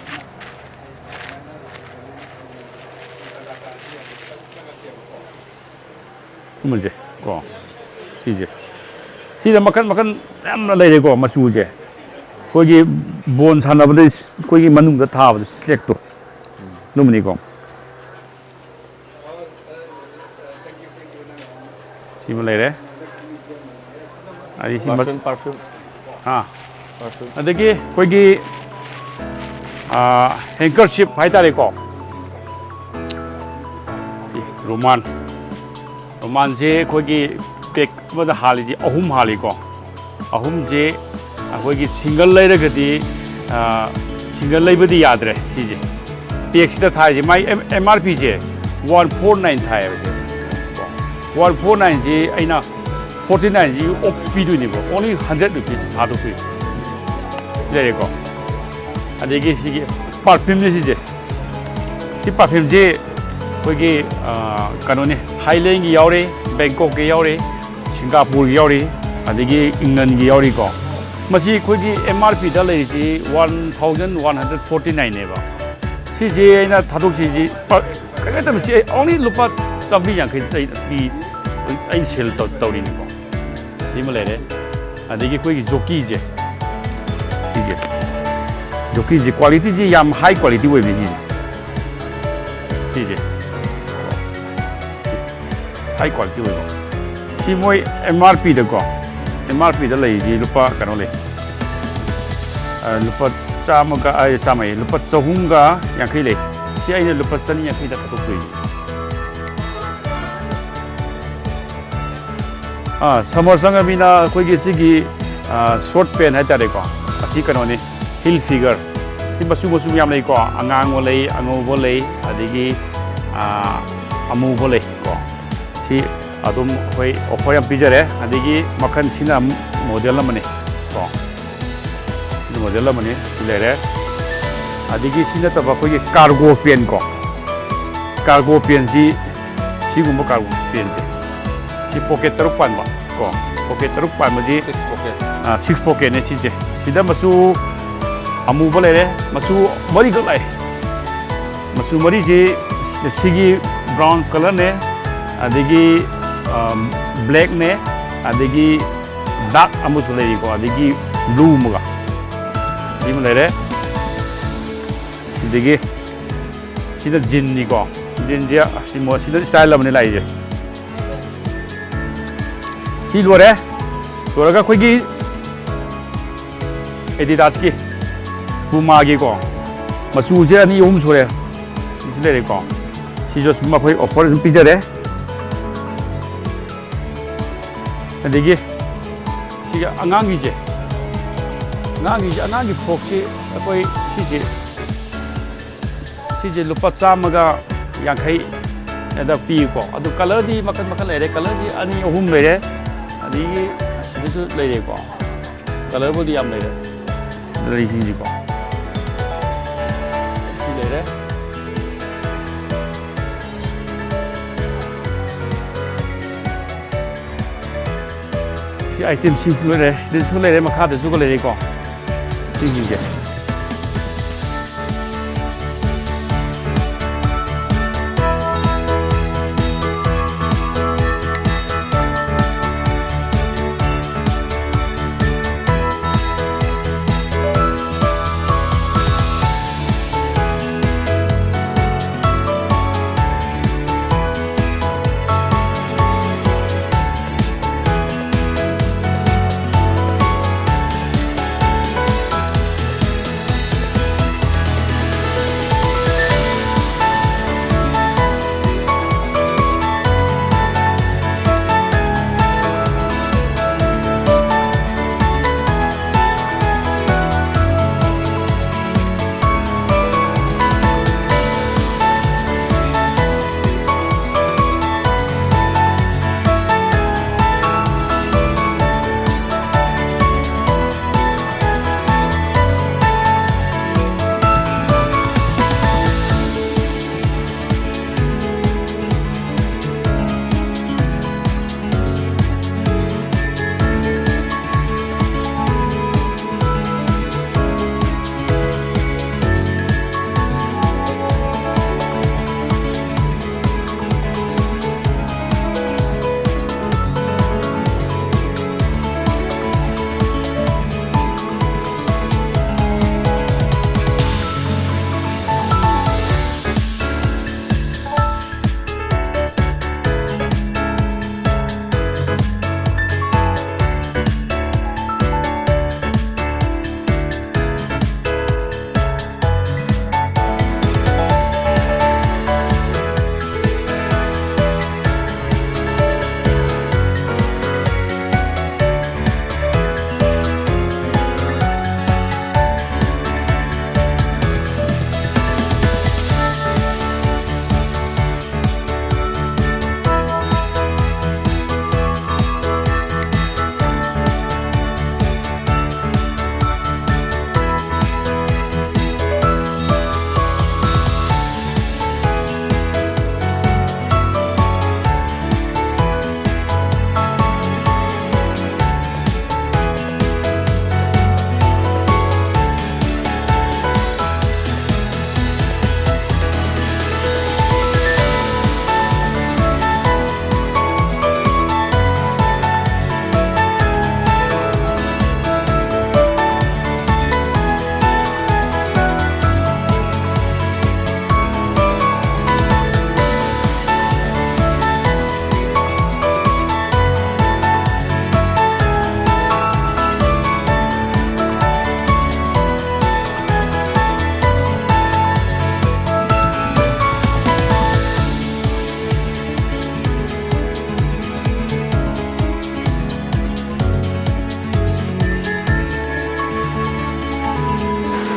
ꯁꯨꯝꯕꯁꯦ ꯀꯣ, ꯁꯤꯁꯦ, ꯁꯤꯗ ꯃꯈꯜ ꯃꯈꯜ ꯌꯥꯝꯅ ꯂꯩꯔꯦꯀꯣ꯫ ꯃꯆꯨꯁꯦ ꯑꯩꯈꯣꯏꯒꯤ ꯕꯣꯜ ꯁꯥꯟꯅꯕꯗ ꯑꯩꯈꯣꯏꯒꯤ ꯃꯅꯨꯡꯗ ꯊꯥꯕꯗꯣ, ꯁ꯭ꯂꯦꯛꯇꯣ, ꯑꯗꯨꯝꯕꯅꯤꯀꯣ꯫ ꯁꯤꯃ ꯂꯩꯔꯦ꯫ ꯑꯗꯩ ꯁꯤ ꯃ-, perfume, perfume꯫ ꯑꯥ꯫ Perfume꯫ ꯑꯗꯒꯤ ꯑꯩꯈꯣꯏꯒꯤ, ꯑꯥ, handkerchief ꯍꯥꯏꯇꯥꯔꯦꯀꯣ꯫ ꯔꯣꯃꯥꯟ, ꯔꯣꯃꯥꯟꯁꯦ ꯑꯩꯈꯣꯏꯒꯤ ꯄꯦꯛ ꯑꯃꯗ ꯍꯥꯜꯂꯤꯗꯤ ꯑꯍꯨꯝ ꯍꯥꯜꯂꯤꯀꯣ꯫ ꯑꯍꯨꯝꯁꯦ ꯑꯩꯈꯣꯏꯒꯤ ꯁꯤꯡꯒꯜ ꯂꯩꯔꯒꯗꯤ, ꯁꯤꯡꯒꯜ ꯂꯩꯕꯗꯤ ꯌꯥꯗ꯭ꯔꯦ꯫ ꯁꯤꯁꯦ ꯄꯦꯛꯁꯤꯗ ꯊꯥꯏꯁꯦ, ꯃꯥꯏ ꯑꯦꯝ ꯑꯥꯔ ꯄꯤꯁꯦ ꯋꯥꯟ ꯐꯣꯔ ꯅꯥꯏꯟ ꯊꯥꯏꯌꯦꯕ꯫ ꯁꯦ ꯋꯥꯟ ꯐꯣꯔ ꯅꯥꯏꯟꯁꯤ ꯑꯩꯅ ꯐꯣꯔꯇꯤ ꯅꯥꯏꯟꯁꯤ ꯑꯣꯞ ꯄꯤꯗꯣꯏꯅꯤꯀꯣ꯫ ꯑꯣꯟꯂꯤ ꯍꯟꯗ꯭ꯔꯦꯠ ꯔꯨꯄꯤꯁ ꯊꯥꯗꯣꯛꯇꯣꯏꯅꯤ꯫ ꯂꯩꯔꯦꯀꯣ꯫ ꯑꯗꯒꯤ ꯁꯤꯒꯤ ꯄꯔꯐ꯭ꯌꯨꯝꯁꯦ, ꯁꯤꯁꯦ, ꯁꯤ ꯄꯔꯐ꯭ꯌꯨꯝꯁꯤ ꯑꯩꯈꯣꯏꯒꯤ ꯀꯩꯅꯣꯅꯤ, ꯊꯥꯏꯂꯦꯟꯒꯤ ꯌꯥꯎꯔꯤ, ꯕꯦꯡꯀꯣꯛꯀꯤ ꯌꯥꯎꯔꯤ, ꯁꯤꯡꯒꯥꯄꯨꯔꯒꯤ ꯌꯥꯎꯔꯤ, ꯑꯗꯒꯤ ꯏꯪꯂꯟꯒꯤ ꯌꯥꯎꯔꯤꯀꯣ꯫ ꯃꯁꯤ ꯑꯩꯈꯣꯏꯒꯤ ꯑꯦꯝ ꯑꯥꯔ ꯄꯤꯗ ꯂꯩꯔꯤꯁꯤ one thousand one hundred forty ꯅꯥꯏꯟꯅꯦꯕ꯫ ꯁꯤꯁꯦ ꯑꯩꯅ ꯊꯥꯗꯣꯛꯁꯤꯁꯤ ꯀꯩꯅꯣ ꯇꯧꯕ, ꯁꯤ ꯑꯩ ꯑꯣꯟꯂꯤ ꯂꯨꯄꯥ ꯆꯥꯝꯃꯔꯤ ꯌꯥꯡꯈꯩ ꯑꯩ ꯄꯤ, ꯑꯩ ꯁꯦꯜ ꯇꯧꯔꯤꯅꯤꯀꯣ꯫ ꯁꯤꯃ ꯂꯩꯔꯦ꯫ ꯑꯗꯒꯤ ꯑꯩꯈꯣꯏꯒꯤ ꯖꯣꯀꯤꯁꯦ, ꯁꯤꯁꯦ, ꯖꯣꯀꯤꯁꯦ ꯀ꯭ꯋꯥꯂꯤꯇꯤꯁꯦ ꯌꯥꯝ ꯍꯥꯏ ꯀ꯭ꯋꯥꯂꯤꯇꯤ ꯑꯣꯏꯕꯅꯤ ꯁꯤꯁꯦ꯫ ꯁꯤꯁꯦ, ꯍꯥꯏ ꯀ꯭ꯋꯥꯂꯤꯇꯤ ꯑꯣꯏꯕ꯫ ꯁꯤ ꯃꯣꯏ ꯑꯦꯝ ꯑꯥꯔ ꯄꯤꯗꯀꯣ, ꯑꯦꯝ ꯑꯥꯔ ꯄꯤꯗ ꯂꯩꯔꯤꯁꯤ ꯂꯨꯄꯥ ꯀꯩꯅꯣ ꯂꯩ, ꯂꯨꯄꯥ ꯆꯥꯝꯃꯒ, ꯑ, ꯆꯥꯝꯃ ꯍꯥꯏꯌꯦ, ꯂꯨꯄꯥ ꯆꯍꯨꯝꯒ ꯌꯥꯡꯈꯩ ꯂꯩ꯫ ꯁꯤ ꯑꯩꯅ ꯂꯨꯄꯥ ꯆꯅꯤ ꯌꯥꯡꯈꯩꯗ ꯊꯥꯗꯣꯛꯇꯣꯏꯅꯤ꯫ ꯑꯥ, ꯁꯝꯃꯔ ꯆꯪꯉꯃꯤꯅ ꯑꯩꯈꯣꯏꯒꯤ ꯁꯤꯒꯤ, ꯑꯥ, ꯁꯣꯔꯠ ꯄꯦꯟ ꯍꯥꯏꯇꯥꯔꯦꯀꯣ꯫ ꯑꯁꯤ ꯀꯩꯅꯣꯅꯤ, ꯍꯤꯜ ꯐꯤꯒꯔ꯫ ꯁꯤ ꯃꯆꯨ ꯃꯆꯨ ꯌꯥꯝ ꯂꯩꯀꯣ, ꯑꯉꯥꯡꯕ ꯂꯩ, ꯑꯉꯧꯕ ꯂꯩ, ꯑꯗꯒꯤ, ꯑꯥ, ꯑꯃꯨꯕ ꯂꯩ ꯀꯣ꯫ ꯁꯤ ꯑꯗꯨꯝ ꯑꯩꯈꯣꯏ ꯑꯣꯐꯔ ꯌꯥꯝ ꯄꯤꯖꯔꯦ꯫ ꯑꯗꯒꯤ ꯃꯈꯜ ꯁꯤꯅ ꯑꯃꯨꯛ ꯃꯣꯗꯦꯜ ꯑꯃꯅꯤ ꯀꯣ꯫ ꯁꯤ ꯃꯣꯗꯦꯜ ꯑꯃꯅꯤ, ꯁꯤ ꯂꯩꯔꯦ꯫ ꯑꯗꯒꯤ ꯁꯤ ꯅꯠꯇꯕ ꯑꯩꯈꯣꯏꯒꯤ ꯀꯥꯔꯒꯣ ꯄꯦꯟ ꯀꯣ꯫ ꯀꯥꯔꯒꯣ ꯄꯦꯟꯁꯤ, ꯁꯤꯒꯨꯝꯕ ꯀꯥꯔꯒꯣ ꯄꯦꯟꯁꯦ, ꯁꯤ ꯄꯣꯀꯦꯠ ꯇꯔꯨꯛ ꯄꯥꯟꯕ ꯀꯣ꯫ ꯄꯣꯀꯦꯠ ꯇꯔꯨꯛ ꯄꯥꯟꯕꯁꯤ, ꯁꯤꯛꯁ ꯄꯣꯀꯦꯠ꯫ ꯑꯥ, ꯁꯤꯛꯁ ꯄꯣꯀꯦꯠꯅꯦ ꯁꯤꯁꯦ꯫ ꯁꯤꯗ ꯃꯆꯨ ꯑꯃꯨꯕ ꯂꯩꯔꯦ, ꯃꯆꯨ ꯃꯔꯤꯈꯛ ꯂꯥꯛꯑꯦ꯫ ꯃꯆꯨ ꯃꯔꯤꯁꯤ ꯁꯤꯒꯤ ꯕ꯭ꯔꯥꯎꯟ ꯀꯂꯔꯅꯦ, ꯑꯗꯒꯤ, ꯑꯥ, ꯕ꯭ꯂꯦꯛꯅꯦ, ꯑꯗꯒꯤ ꯗꯥꯔꯛ ꯑꯃꯁꯨ ꯂꯩꯔꯤꯀꯣ, ꯑꯗꯒꯤ ꯕ꯭ꯂꯨ ꯑꯃꯒ, ꯁꯤꯃ ꯂꯩꯔꯦ꯫ ꯑꯗꯒꯤ ꯁꯤꯅ ꯖꯤꯟꯅꯤꯀꯣ, ꯖꯤꯟꯁꯦ ꯁꯤ ꯃꯣ-, ꯁꯤꯅ ꯁ꯭ꯇꯥꯏꯜ ꯑꯃꯅꯤ ꯂꯥꯛꯏꯁꯦ꯫ ꯁꯤ ꯂꯣꯏꯔꯦ꯫ ꯂꯣꯏꯔꯒ ꯑꯩꯈꯣꯏꯒꯤ ꯑꯦꯗꯤꯗꯥꯁꯀꯤ, ꯄꯨꯃꯥꯒꯤꯀꯣ, ꯃꯆꯨꯁꯦ ꯑꯅꯤ ꯑꯍꯨꯝ ꯁꯨꯔꯦ꯫ ꯁꯤꯁꯨ ꯂꯩꯔꯦꯀꯣ꯫ ꯁꯤꯁꯨ ꯁꯨꯝ ꯑꯩꯈꯣꯏ offer ꯑꯗꯨꯝ ꯄꯤꯖꯔꯦ꯫ ꯑꯗꯒꯤ ꯁꯤꯒ ꯑꯉꯥꯡꯒꯤꯁꯦ, ꯑꯉꯥꯡꯒꯤꯁꯦ, ꯑꯉꯥꯡꯒꯤ frockꯁꯤ ꯑꯩꯈꯣꯏ ꯁꯤꯁꯦ, ꯁꯤꯁꯦ ꯂꯨꯄꯥ ꯆꯥꯝꯃꯒ ꯌꯥꯡꯈꯩ ꯑꯗ ꯄꯤꯀꯣ꯫ ꯑꯗꯨ colourꯗꯤ ꯃꯈꯜ ꯃꯈꯜ ꯂꯩꯔꯦ, colourꯁꯤ ꯑꯅꯤ ꯑꯍꯨꯝ ꯂꯩꯔꯦ꯫ ꯑꯗꯒꯤ ꯁꯤꯗꯁꯨ ꯂꯩꯔꯦꯀꯣ, colourꯕꯨꯗꯤ ꯌꯥꯝ ꯂꯩꯔꯦ꯫ ꯂꯩꯁꯤꯡꯁꯤꯀꯣ, ꯁꯤ ꯂꯩꯔꯦ꯫ ꯁꯤ itemꯁꯤ ꯂꯣꯏꯔꯦ꯫ ꯁꯤꯗꯁꯨ ꯂꯩꯔꯦ, ꯃꯈꯥꯗꯁꯨ ꯂꯩꯔꯦꯀꯣ, ꯁꯤꯁꯤꯡꯁꯦ꯫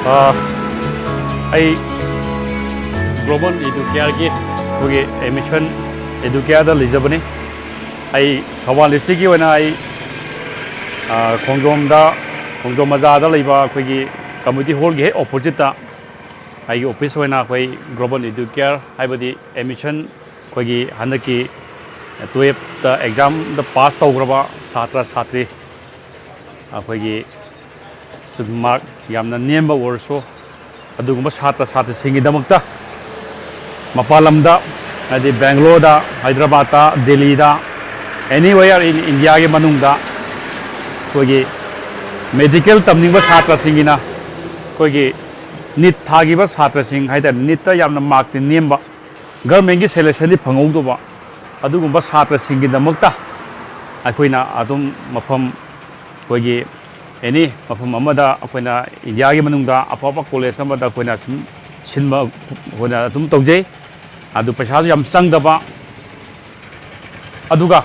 ꯑ, ꯑꯩ ꯒ꯭ꯂꯣꯕꯜ ꯏꯗꯨꯀꯤꯌꯥꯔꯒꯤ ꯑꯩꯈꯣꯏꯒꯤ ꯑꯦꯃꯤꯁꯟ ꯏꯗꯨꯀꯤꯌꯥꯗ ꯂꯩꯖꯕꯅꯤ꯫ ꯑꯩ ꯊꯧꯕꯥꯜ ꯗꯤꯁꯇ꯭ꯔꯤꯛꯀꯤ ꯑꯣꯏꯅ ꯑꯩ, ꯑ, ꯈꯣꯡꯖꯣꯝꯗ, ꯈꯣꯡꯖꯣꯝ ꯕꯖꯥꯔꯗ ꯂꯩꯕ ꯑꯩꯈꯣꯏꯒꯤ ꯀꯝꯃ꯭ꯌꯨꯅꯤꯇꯤ ꯍꯣꯜꯒꯤ ꯍꯦꯛ ꯑꯣꯄꯣꯖꯤꯠꯇ ꯑꯩꯒꯤ ꯑꯣꯐꯤꯁ ꯑꯣꯏꯅ ꯑꯩꯈꯣꯏ ꯒ꯭ꯂꯣꯕꯜ ꯏꯗꯨꯀꯤꯌꯥꯔ ꯍꯥꯏꯕꯗꯤ ꯑꯦꯃꯤꯁꯟ ꯑꯩꯈꯣꯏꯒꯤ ꯍꯟꯗꯛꯀꯤ ꯇꯨꯌꯦꯜꯞꯇ ꯑꯦꯛꯖꯥꯝꯗ ꯄꯥꯁ ꯇꯧꯈ꯭ꯔꯕ ꯁꯥꯇ꯭ꯔ ꯁꯥꯇ꯭ꯔꯤ ꯑꯩꯈꯣꯏꯒꯤ ꯃꯥꯔꯛ ꯌꯥꯝꯅ ꯅꯦꯝꯕ ꯑꯣꯏꯔꯁꯨ ꯑꯗꯨꯒꯨꯝꯕ ꯁꯥꯇ꯭ꯔ ꯁꯥꯇ꯭ꯔꯤꯁꯤꯡꯒꯤꯗꯃꯛꯇ ꯃꯄꯥꯟ ꯂꯝꯗ, ꯍꯥꯏꯗꯤ ꯕꯦꯡꯒ꯭ꯂꯣꯔꯗ, ꯍꯥꯏꯗ꯭ꯔꯕꯥꯗꯇ, ꯗꯦꯜꯂꯤꯗ, anywhere in ꯏꯟꯗꯤꯌꯥꯒꯤ ꯃꯅꯨꯡꯗ ꯑꯩꯈꯣꯏꯒꯤ ꯃꯦꯗꯤꯀꯦꯜ ꯇꯝꯅꯤꯡꯕ ꯁꯥꯇ꯭ꯔꯁꯤꯡꯒꯤꯅ ꯑꯩꯈꯣꯏꯒꯤ ꯅꯤꯠ ꯊꯥꯈꯤꯕ ꯁꯥꯇ꯭ꯔꯁꯤꯡ ꯍꯥꯏꯇꯥꯔꯦ, ꯅꯤꯠꯇ ꯌꯥꯝꯅ ꯃꯥꯔꯛꯇꯤ ꯅꯦꯝꯕ, ꯒꯔꯃꯦꯟꯒꯤ ꯁꯦꯂꯦꯛꯁꯟꯗꯤ ꯐꯪꯍꯧꯗꯕ ꯑꯗꯨꯒꯨꯝꯕ ꯁꯥꯇ꯭ꯔꯁꯤꯡꯒꯤꯗꯃꯛꯇ ꯑꯩꯈꯣꯏꯅ ꯑꯗꯨꯝ ꯃꯐꯝ ꯑꯩꯈꯣꯏꯒꯤ ꯑꯦꯅꯤ ꯃꯐꯝ ꯑꯃꯗ ꯑꯩꯈꯣꯏꯅ ꯏꯟꯗꯤꯌꯥꯒꯤ ꯃꯅꯨꯡꯗ ꯑꯐꯕ ꯀꯣꯂꯦꯖ ꯑꯃꯗ ꯑꯩꯈꯣꯏꯅ ꯁꯨꯝ ꯁꯤꯟꯕ ꯑꯩꯈꯣꯏꯅ ꯑꯗꯨꯝ ꯇꯧꯖꯩ꯫ ꯑꯗꯨ ꯄꯩꯁꯥꯁꯨ ꯌꯥꯝ ꯆꯪꯗꯕ, ꯑꯗꯨꯒ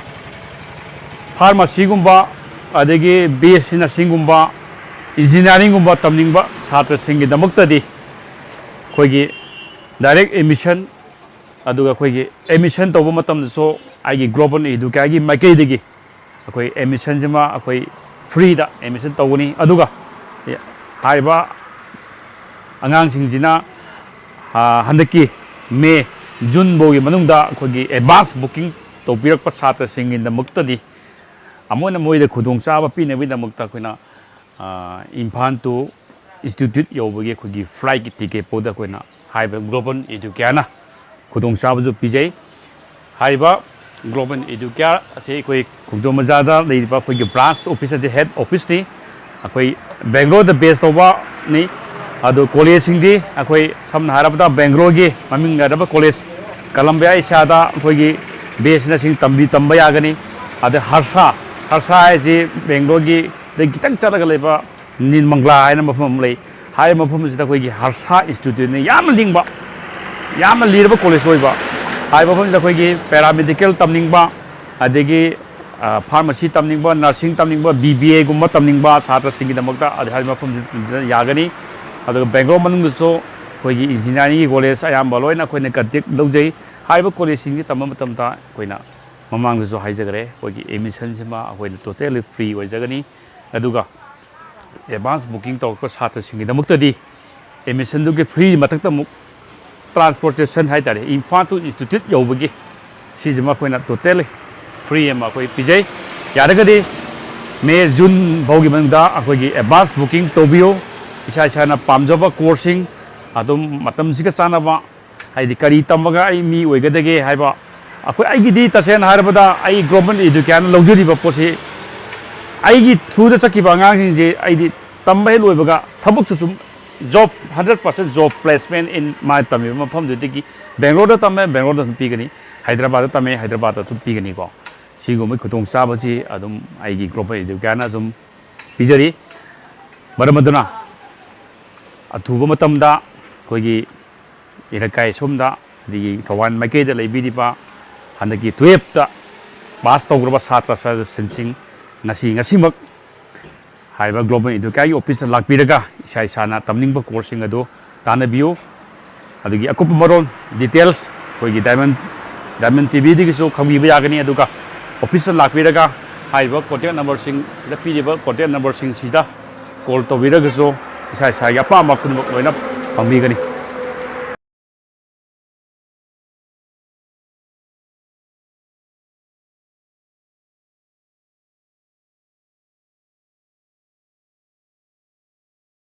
ꯐꯥꯔꯃꯥꯁꯤꯒꯨꯝꯕ, ꯑꯗꯒꯤ ꯕꯤ ꯑꯦꯁ ꯁꯤ ꯅꯔꯁꯤꯡꯒꯨꯝꯕ, ꯏꯟꯖꯤꯅꯤꯌꯥꯔꯤꯡꯒꯨꯝꯕ ꯇꯝꯅꯤꯡꯕ ꯁꯥꯇ꯭ꯔꯁꯤꯡꯒꯤꯗꯃꯛꯇꯗꯤ ꯑꯩꯈꯣꯏꯒꯤ ꯗꯥꯏꯔꯦꯛ ꯑꯦꯃꯤꯁꯟ, ꯑꯗꯨꯒ ꯑꯩꯈꯣꯏꯒꯤ ꯑꯦꯃꯤꯁꯟ ꯇꯧꯕ ꯃꯇꯝꯗꯁꯨ ꯑꯩꯒꯤ ꯒ꯭ꯂꯣꯕꯜ ꯏꯗꯨꯀꯤꯌꯥꯒꯤ ꯃꯥꯏꯀꯩꯗꯒꯤ ꯑꯩꯈꯣꯏ ꯑꯦꯃꯤꯁꯟꯁꯤꯃ ꯑꯩꯈꯣꯏ ꯐ꯭ꯔꯤꯗ ꯑꯦꯃꯤꯁꯟ ꯇꯧꯒꯅꯤ꯫ ꯑꯗꯨꯒ ꯍꯥꯏꯔꯤꯕ ꯑꯉꯥꯡꯁꯤꯡꯁꯤꯅ, ꯑ, ꯍꯟꯗꯛꯀꯤ ꯃꯦ, ꯖꯨꯟ ꯐꯥꯎꯒꯤ ꯃꯅꯨꯡꯗ ꯑꯩꯈꯣꯏꯒꯤ ꯑꯦꯗꯚꯥꯟꯁ ꯕꯨꯀꯤꯡ ꯇꯧꯕꯤꯔꯛꯄ ꯁꯥꯇ꯭ꯔꯁꯤꯡꯒꯤꯗꯃꯛꯇꯗꯤ ꯑꯃꯨꯛ ꯍꯦꯟꯅ ꯃꯣꯏꯗ ꯈꯨꯗꯣꯡꯆꯥꯕ ꯄꯤꯅꯕꯒꯤꯗꯃꯛꯇ ꯑꯩꯈꯣꯏꯅ, ꯑ, ꯏꯝꯐꯥꯜ to ꯏꯟꯁꯇꯤꯇ꯭ꯌꯨꯠ ꯌꯧꯕꯒꯤ ꯑꯩꯈꯣꯏꯒꯤ ꯐ꯭ꯂꯥꯏꯠꯀꯤ ꯇꯤꯀꯦꯠ ꯐꯥꯎꯗ ꯑꯩꯈꯣꯏꯅ ꯍꯥꯏꯔꯤꯕ ꯒ꯭ꯂꯣꯕꯜ ꯏꯗꯨꯀꯤꯌꯥꯅ ꯈꯨꯗꯣꯡꯆꯥꯕꯁꯨ ꯄꯤꯖꯩ꯫ ꯍꯥꯏꯔꯤꯕ ꯒ꯭ꯂꯣꯕꯜ ꯏꯗꯨꯀꯤꯌꯥ ꯑꯁꯤ ꯑꯩꯈꯣꯏ ꯈꯣꯡꯖꯣꯝ ꯕꯖꯥꯔꯗ ꯂꯩꯔꯤꯕ ꯑꯩꯈꯣꯏꯒꯤ ꯕ꯭ꯔꯥꯟꯁ ꯑꯣꯐꯤꯁ ꯑꯁꯤ ꯍꯦꯗ ꯑꯣꯐꯤꯁꯅꯤ꯫ ꯑꯩꯈꯣꯏ ꯕꯦꯡꯒ꯭ꯂꯣꯔꯗ ꯕꯦꯁ ꯇꯧꯕꯅꯤ꯫ ꯑꯗꯨ ꯀꯣꯂꯦꯖꯁꯤꯡꯗꯤ ꯑꯩꯈꯣꯏ ꯁꯝꯅ ꯍꯥꯏꯔꯕꯗ ꯕꯦꯡꯒ꯭ꯂꯣꯔꯒꯤ ꯃꯃꯤꯡ ꯂꯩꯔꯕ ꯀꯣꯂꯦꯖ ꯀꯂꯝꯕꯤꯌꯥ ꯑꯦꯁꯤꯌꯥꯗ ꯑꯩꯈꯣꯏꯒꯤ ꯕꯤ ꯑꯦꯁ ꯁꯤꯅꯁꯤꯡ ꯇꯝꯕꯤ-, ꯇꯝꯕ ꯌꯥꯒꯅꯤ꯫ ꯑꯗꯩ ꯍꯔꯁꯥ, ꯍꯔꯁꯥ ꯍꯥꯏꯁꯤ ꯕꯦꯡꯒ꯭ꯂꯣꯔꯒꯤ ꯑꯗꯩ ꯈꯤꯇꯪ ꯆꯠꯂꯒ ꯂꯩꯕ ꯅꯤꯔꯃꯪꯒ꯭ꯂꯥ ꯍꯥꯏꯅ ꯃꯐꯝ ꯑꯃ ꯂꯩ꯫ ꯍꯥꯏꯔꯤꯕ ꯃꯐꯝꯁꯤꯗ ꯑꯩꯈꯣꯏꯒꯤ ꯍꯔꯁꯥ ꯏꯟꯁꯇꯤꯇ꯭ꯌꯨꯠꯅ ꯌꯥꯝꯅ ꯂꯤꯡꯕ, ꯌꯥꯝꯅ ꯂꯤꯔꯕ ꯀꯣꯂꯦꯖ ꯑꯣꯏꯕ꯫ ꯍꯥꯏꯔꯤꯕ ꯃꯐꯝꯁꯤꯗ ꯑꯩꯈꯣꯏꯒꯤ ꯄꯦꯔꯥꯃꯦꯗꯤꯀꯦꯜ ꯇꯝꯅꯤꯡꯕ, ꯑꯗꯒꯤ, ꯑ, ꯐꯥꯔꯃꯥꯁꯤ ꯇꯝꯅꯤꯡꯕ, ꯅꯔꯁꯤꯡ ꯇꯝꯅꯤꯡꯕ, ꯕꯤ ꯕꯤ ꯑꯦꯒꯨꯝꯕ ꯇꯝꯅꯤꯡꯕ ꯁꯥꯇ꯭ꯔꯁꯤꯡꯒꯤꯗꯃꯛꯇ ꯑꯗ ꯍꯥꯏꯔꯤꯕ ꯃꯐꯝꯁꯤꯗ ꯌꯥꯒꯅꯤ꯫ ꯑꯗꯨꯒ ꯕꯦꯡꯒ꯭ꯂꯣꯔ ꯃꯅꯨꯡꯗꯁꯨ ꯑꯩꯈꯣꯏꯒꯤ ꯏꯟꯖꯤꯅꯤꯌꯥꯔꯤꯡꯒꯤ ꯀꯣꯂꯦꯖ ꯑꯌꯥꯝꯕ ꯂꯣꯏꯅ ꯑꯩꯈꯣꯏꯅ ꯀꯟꯇꯦꯛ ꯂꯧꯖꯩ꯫ ꯍꯥꯏꯔꯤꯕ ꯀꯣꯂꯦꯖꯁꯤꯡꯁꯤ ꯇꯝꯕ ꯃꯇꯝꯗ ꯑꯩꯈꯣꯏꯅ ꯃꯃꯥꯡꯗꯁꯨ ꯍꯥꯏꯖꯈ꯭ꯔꯦ, ꯑꯩꯈꯣꯏꯒꯤ ꯑꯦꯗꯃꯤꯁꯟꯁꯤꯃ ꯑꯩꯈꯣꯏꯅ totally free ꯑꯣꯏꯖꯒꯅꯤ꯫ ꯑꯗꯨꯒ ꯑꯦꯗꯚꯥꯟꯁ ꯕꯨꯀꯤꯡ ꯇꯧꯔꯛꯄ ꯁꯥꯇ꯭ꯔꯁꯤꯡꯒꯤꯗꯃꯛꯇꯗꯤ ꯑꯦꯗꯃꯤꯁꯟꯗꯨꯒꯤ ꯐ꯭ꯔꯤ ꯃꯊꯛꯇ ꯑꯃꯨꯛ ꯇ꯭ꯔꯥꯟꯁꯄꯣꯔꯇꯦꯁꯟ ꯍꯥꯏꯇꯥꯔꯦ, ꯏꯝꯐꯥꯜ to ꯏꯟꯁꯇꯤꯇ꯭ꯌꯨꯠ ꯌꯧꯕꯒꯤ, ꯁꯤꯁꯤꯃ ꯑꯩꯈꯣꯏꯅ totally free ꯑꯃ ꯑꯩꯈꯣꯏ ꯄꯤꯖꯩ꯫ ꯌꯥꯔꯒꯗꯤ ꯃꯦ, ꯖꯨꯟ ꯐꯥꯎꯒꯤ ꯃꯅꯨꯡꯗ ꯑꯩꯈꯣꯏꯒꯤ ꯑꯦꯗꯚꯥꯟꯁ ꯕꯨꯀꯤꯡ ꯇꯧꯕꯤꯌꯨ꯫ ꯏꯁꯥ ꯏꯁꯥꯅ ꯄꯥꯝꯖꯕ ꯀꯣꯔꯁꯁꯤꯡ, ꯑꯗꯨꯝ ꯃꯇꯝꯁꯤꯒ ꯆꯥꯟꯅꯕ, ꯍꯥꯏꯗꯤ ꯀꯔꯤ ꯇꯝꯃꯒ ꯑꯩ ꯃꯤ ꯑꯣꯏꯒꯗꯒꯦ ꯍꯥꯏꯕ꯫ ꯑꯩꯈꯣꯏ, ꯑꯩꯒꯤꯗꯤ ꯇꯁꯦꯡꯅ ꯍꯥꯏꯔꯕꯗ ꯑꯩ ꯒꯣꯔꯃꯦꯟ ꯑꯦꯗꯨꯀꯦꯁꯟ ꯂꯧꯖꯔꯤꯕ ꯄꯣꯠꯁꯤ ꯑꯩꯒꯤ ꯊ꯭ꯔꯨꯗ ꯆꯠꯈꯤꯕ ꯑꯉꯥꯡꯁꯤꯡꯁꯦ ꯑꯩꯗꯤ ꯇꯝꯕ ꯍꯦꯛ ꯂꯣꯏꯕꯒ ꯊꯕꯛꯁꯨ ꯁꯨꯝ job, hundred percent job placement in ꯃꯥ ꯇꯝꯃꯤꯕ ꯃꯐꯝꯗꯨꯗꯒꯤ, ꯕꯦꯡꯒ꯭ꯂꯣꯔꯗ ꯇꯝꯃꯦ, ꯕꯦꯡꯒ꯭ꯂꯣꯔꯗ ꯑꯗꯨꯝ ꯄꯤꯒꯅꯤ, ꯍꯥꯏꯗ꯭ꯔꯕꯥꯗꯇ ꯇꯝꯃꯦ, ꯍꯥꯏꯗ꯭ꯔꯕꯥꯗꯇ ꯑꯗꯨꯝ ꯄꯤꯒꯅꯤꯀꯣ꯫ ꯁꯤꯒꯨꯝꯕꯒꯤ ꯈꯨꯗꯣꯡꯆꯥꯕꯁꯤ ꯑꯗꯨꯝ ꯑꯩꯒꯤ ꯒꯣꯔꯃꯦꯟ ꯑꯦꯗꯨꯀꯦꯁꯟꯅ ꯑꯗꯨꯝ ꯄꯤꯖꯔꯤ꯫ ꯃꯔꯝ ꯑꯗꯨꯅ ꯑꯊꯨꯕ ꯃꯇꯝꯗ ꯑꯩꯈꯣꯏꯒꯤ ꯏꯔꯀꯥꯏ ꯁꯣꯝꯗ, ꯑꯗꯒꯤ ꯊꯧꯕꯥꯜ ꯃꯥꯏꯀꯩꯗ ꯂꯩꯕꯤꯔꯤꯕ ꯍꯟꯗꯛꯀꯤ ꯇꯨꯌꯦꯜꯞꯇ ꯄꯥꯁ ꯇꯧꯈ꯭ꯔꯕ ꯁꯥꯇ꯭ꯔ ꯁꯥꯇ꯭ꯔꯁꯤꯡ ꯉꯁꯤ, ꯉꯁꯤꯃꯛ ꯍꯥꯏꯔꯤꯕ ꯒ꯭ꯂꯣꯕꯦꯜ ꯏꯗꯨꯀꯦꯌꯔꯒꯤ ꯑꯣꯐꯤꯁꯇ ꯂꯥꯛꯄꯤꯔꯒ ꯏꯁꯥ ꯏꯁꯥꯅ ꯇꯝꯅꯤꯡꯕ ꯀꯣꯔꯁꯁꯤꯡ ꯑꯗꯨ ꯇꯥꯟꯅꯕꯤꯌꯨ꯫ ꯑꯗꯨꯒꯤ ꯑꯀꯨꯞꯄ ꯃꯔꯣꯜ, ꯗꯤꯇꯦꯜꯁ ꯑꯩꯈꯣꯏꯒꯤ ꯗꯥꯏꯃꯟ, ꯗꯥꯏꯃꯟ ꯇꯤ ꯚꯤꯗꯒꯤꯁꯨ ꯈꯪꯕꯤꯕ ꯌꯥꯒꯅꯤ꯫ ꯑꯗꯨꯒ ꯑꯣꯐꯤꯁꯇ ꯂꯥꯛꯄꯤꯔꯒ ꯍꯥꯏꯔꯤꯕ ꯀꯣꯟꯇꯦꯛ ꯅꯝꯕꯔꯁꯤꯡꯗ ꯄꯤꯔꯤꯕ ꯀꯣꯟꯇꯦꯛ ꯅꯝꯕꯔꯁꯤꯡꯁꯤꯗ ꯀꯣꯜ ꯇꯧꯕꯤꯔꯒꯁꯨ ꯏꯁꯥ ꯏꯁꯥꯒꯤ ꯑꯄꯥꯝꯕ ꯈꯨꯗꯤꯡꯃꯛ ꯂꯣꯏꯅ ꯐꯪꯕꯤꯒꯅꯤ꯫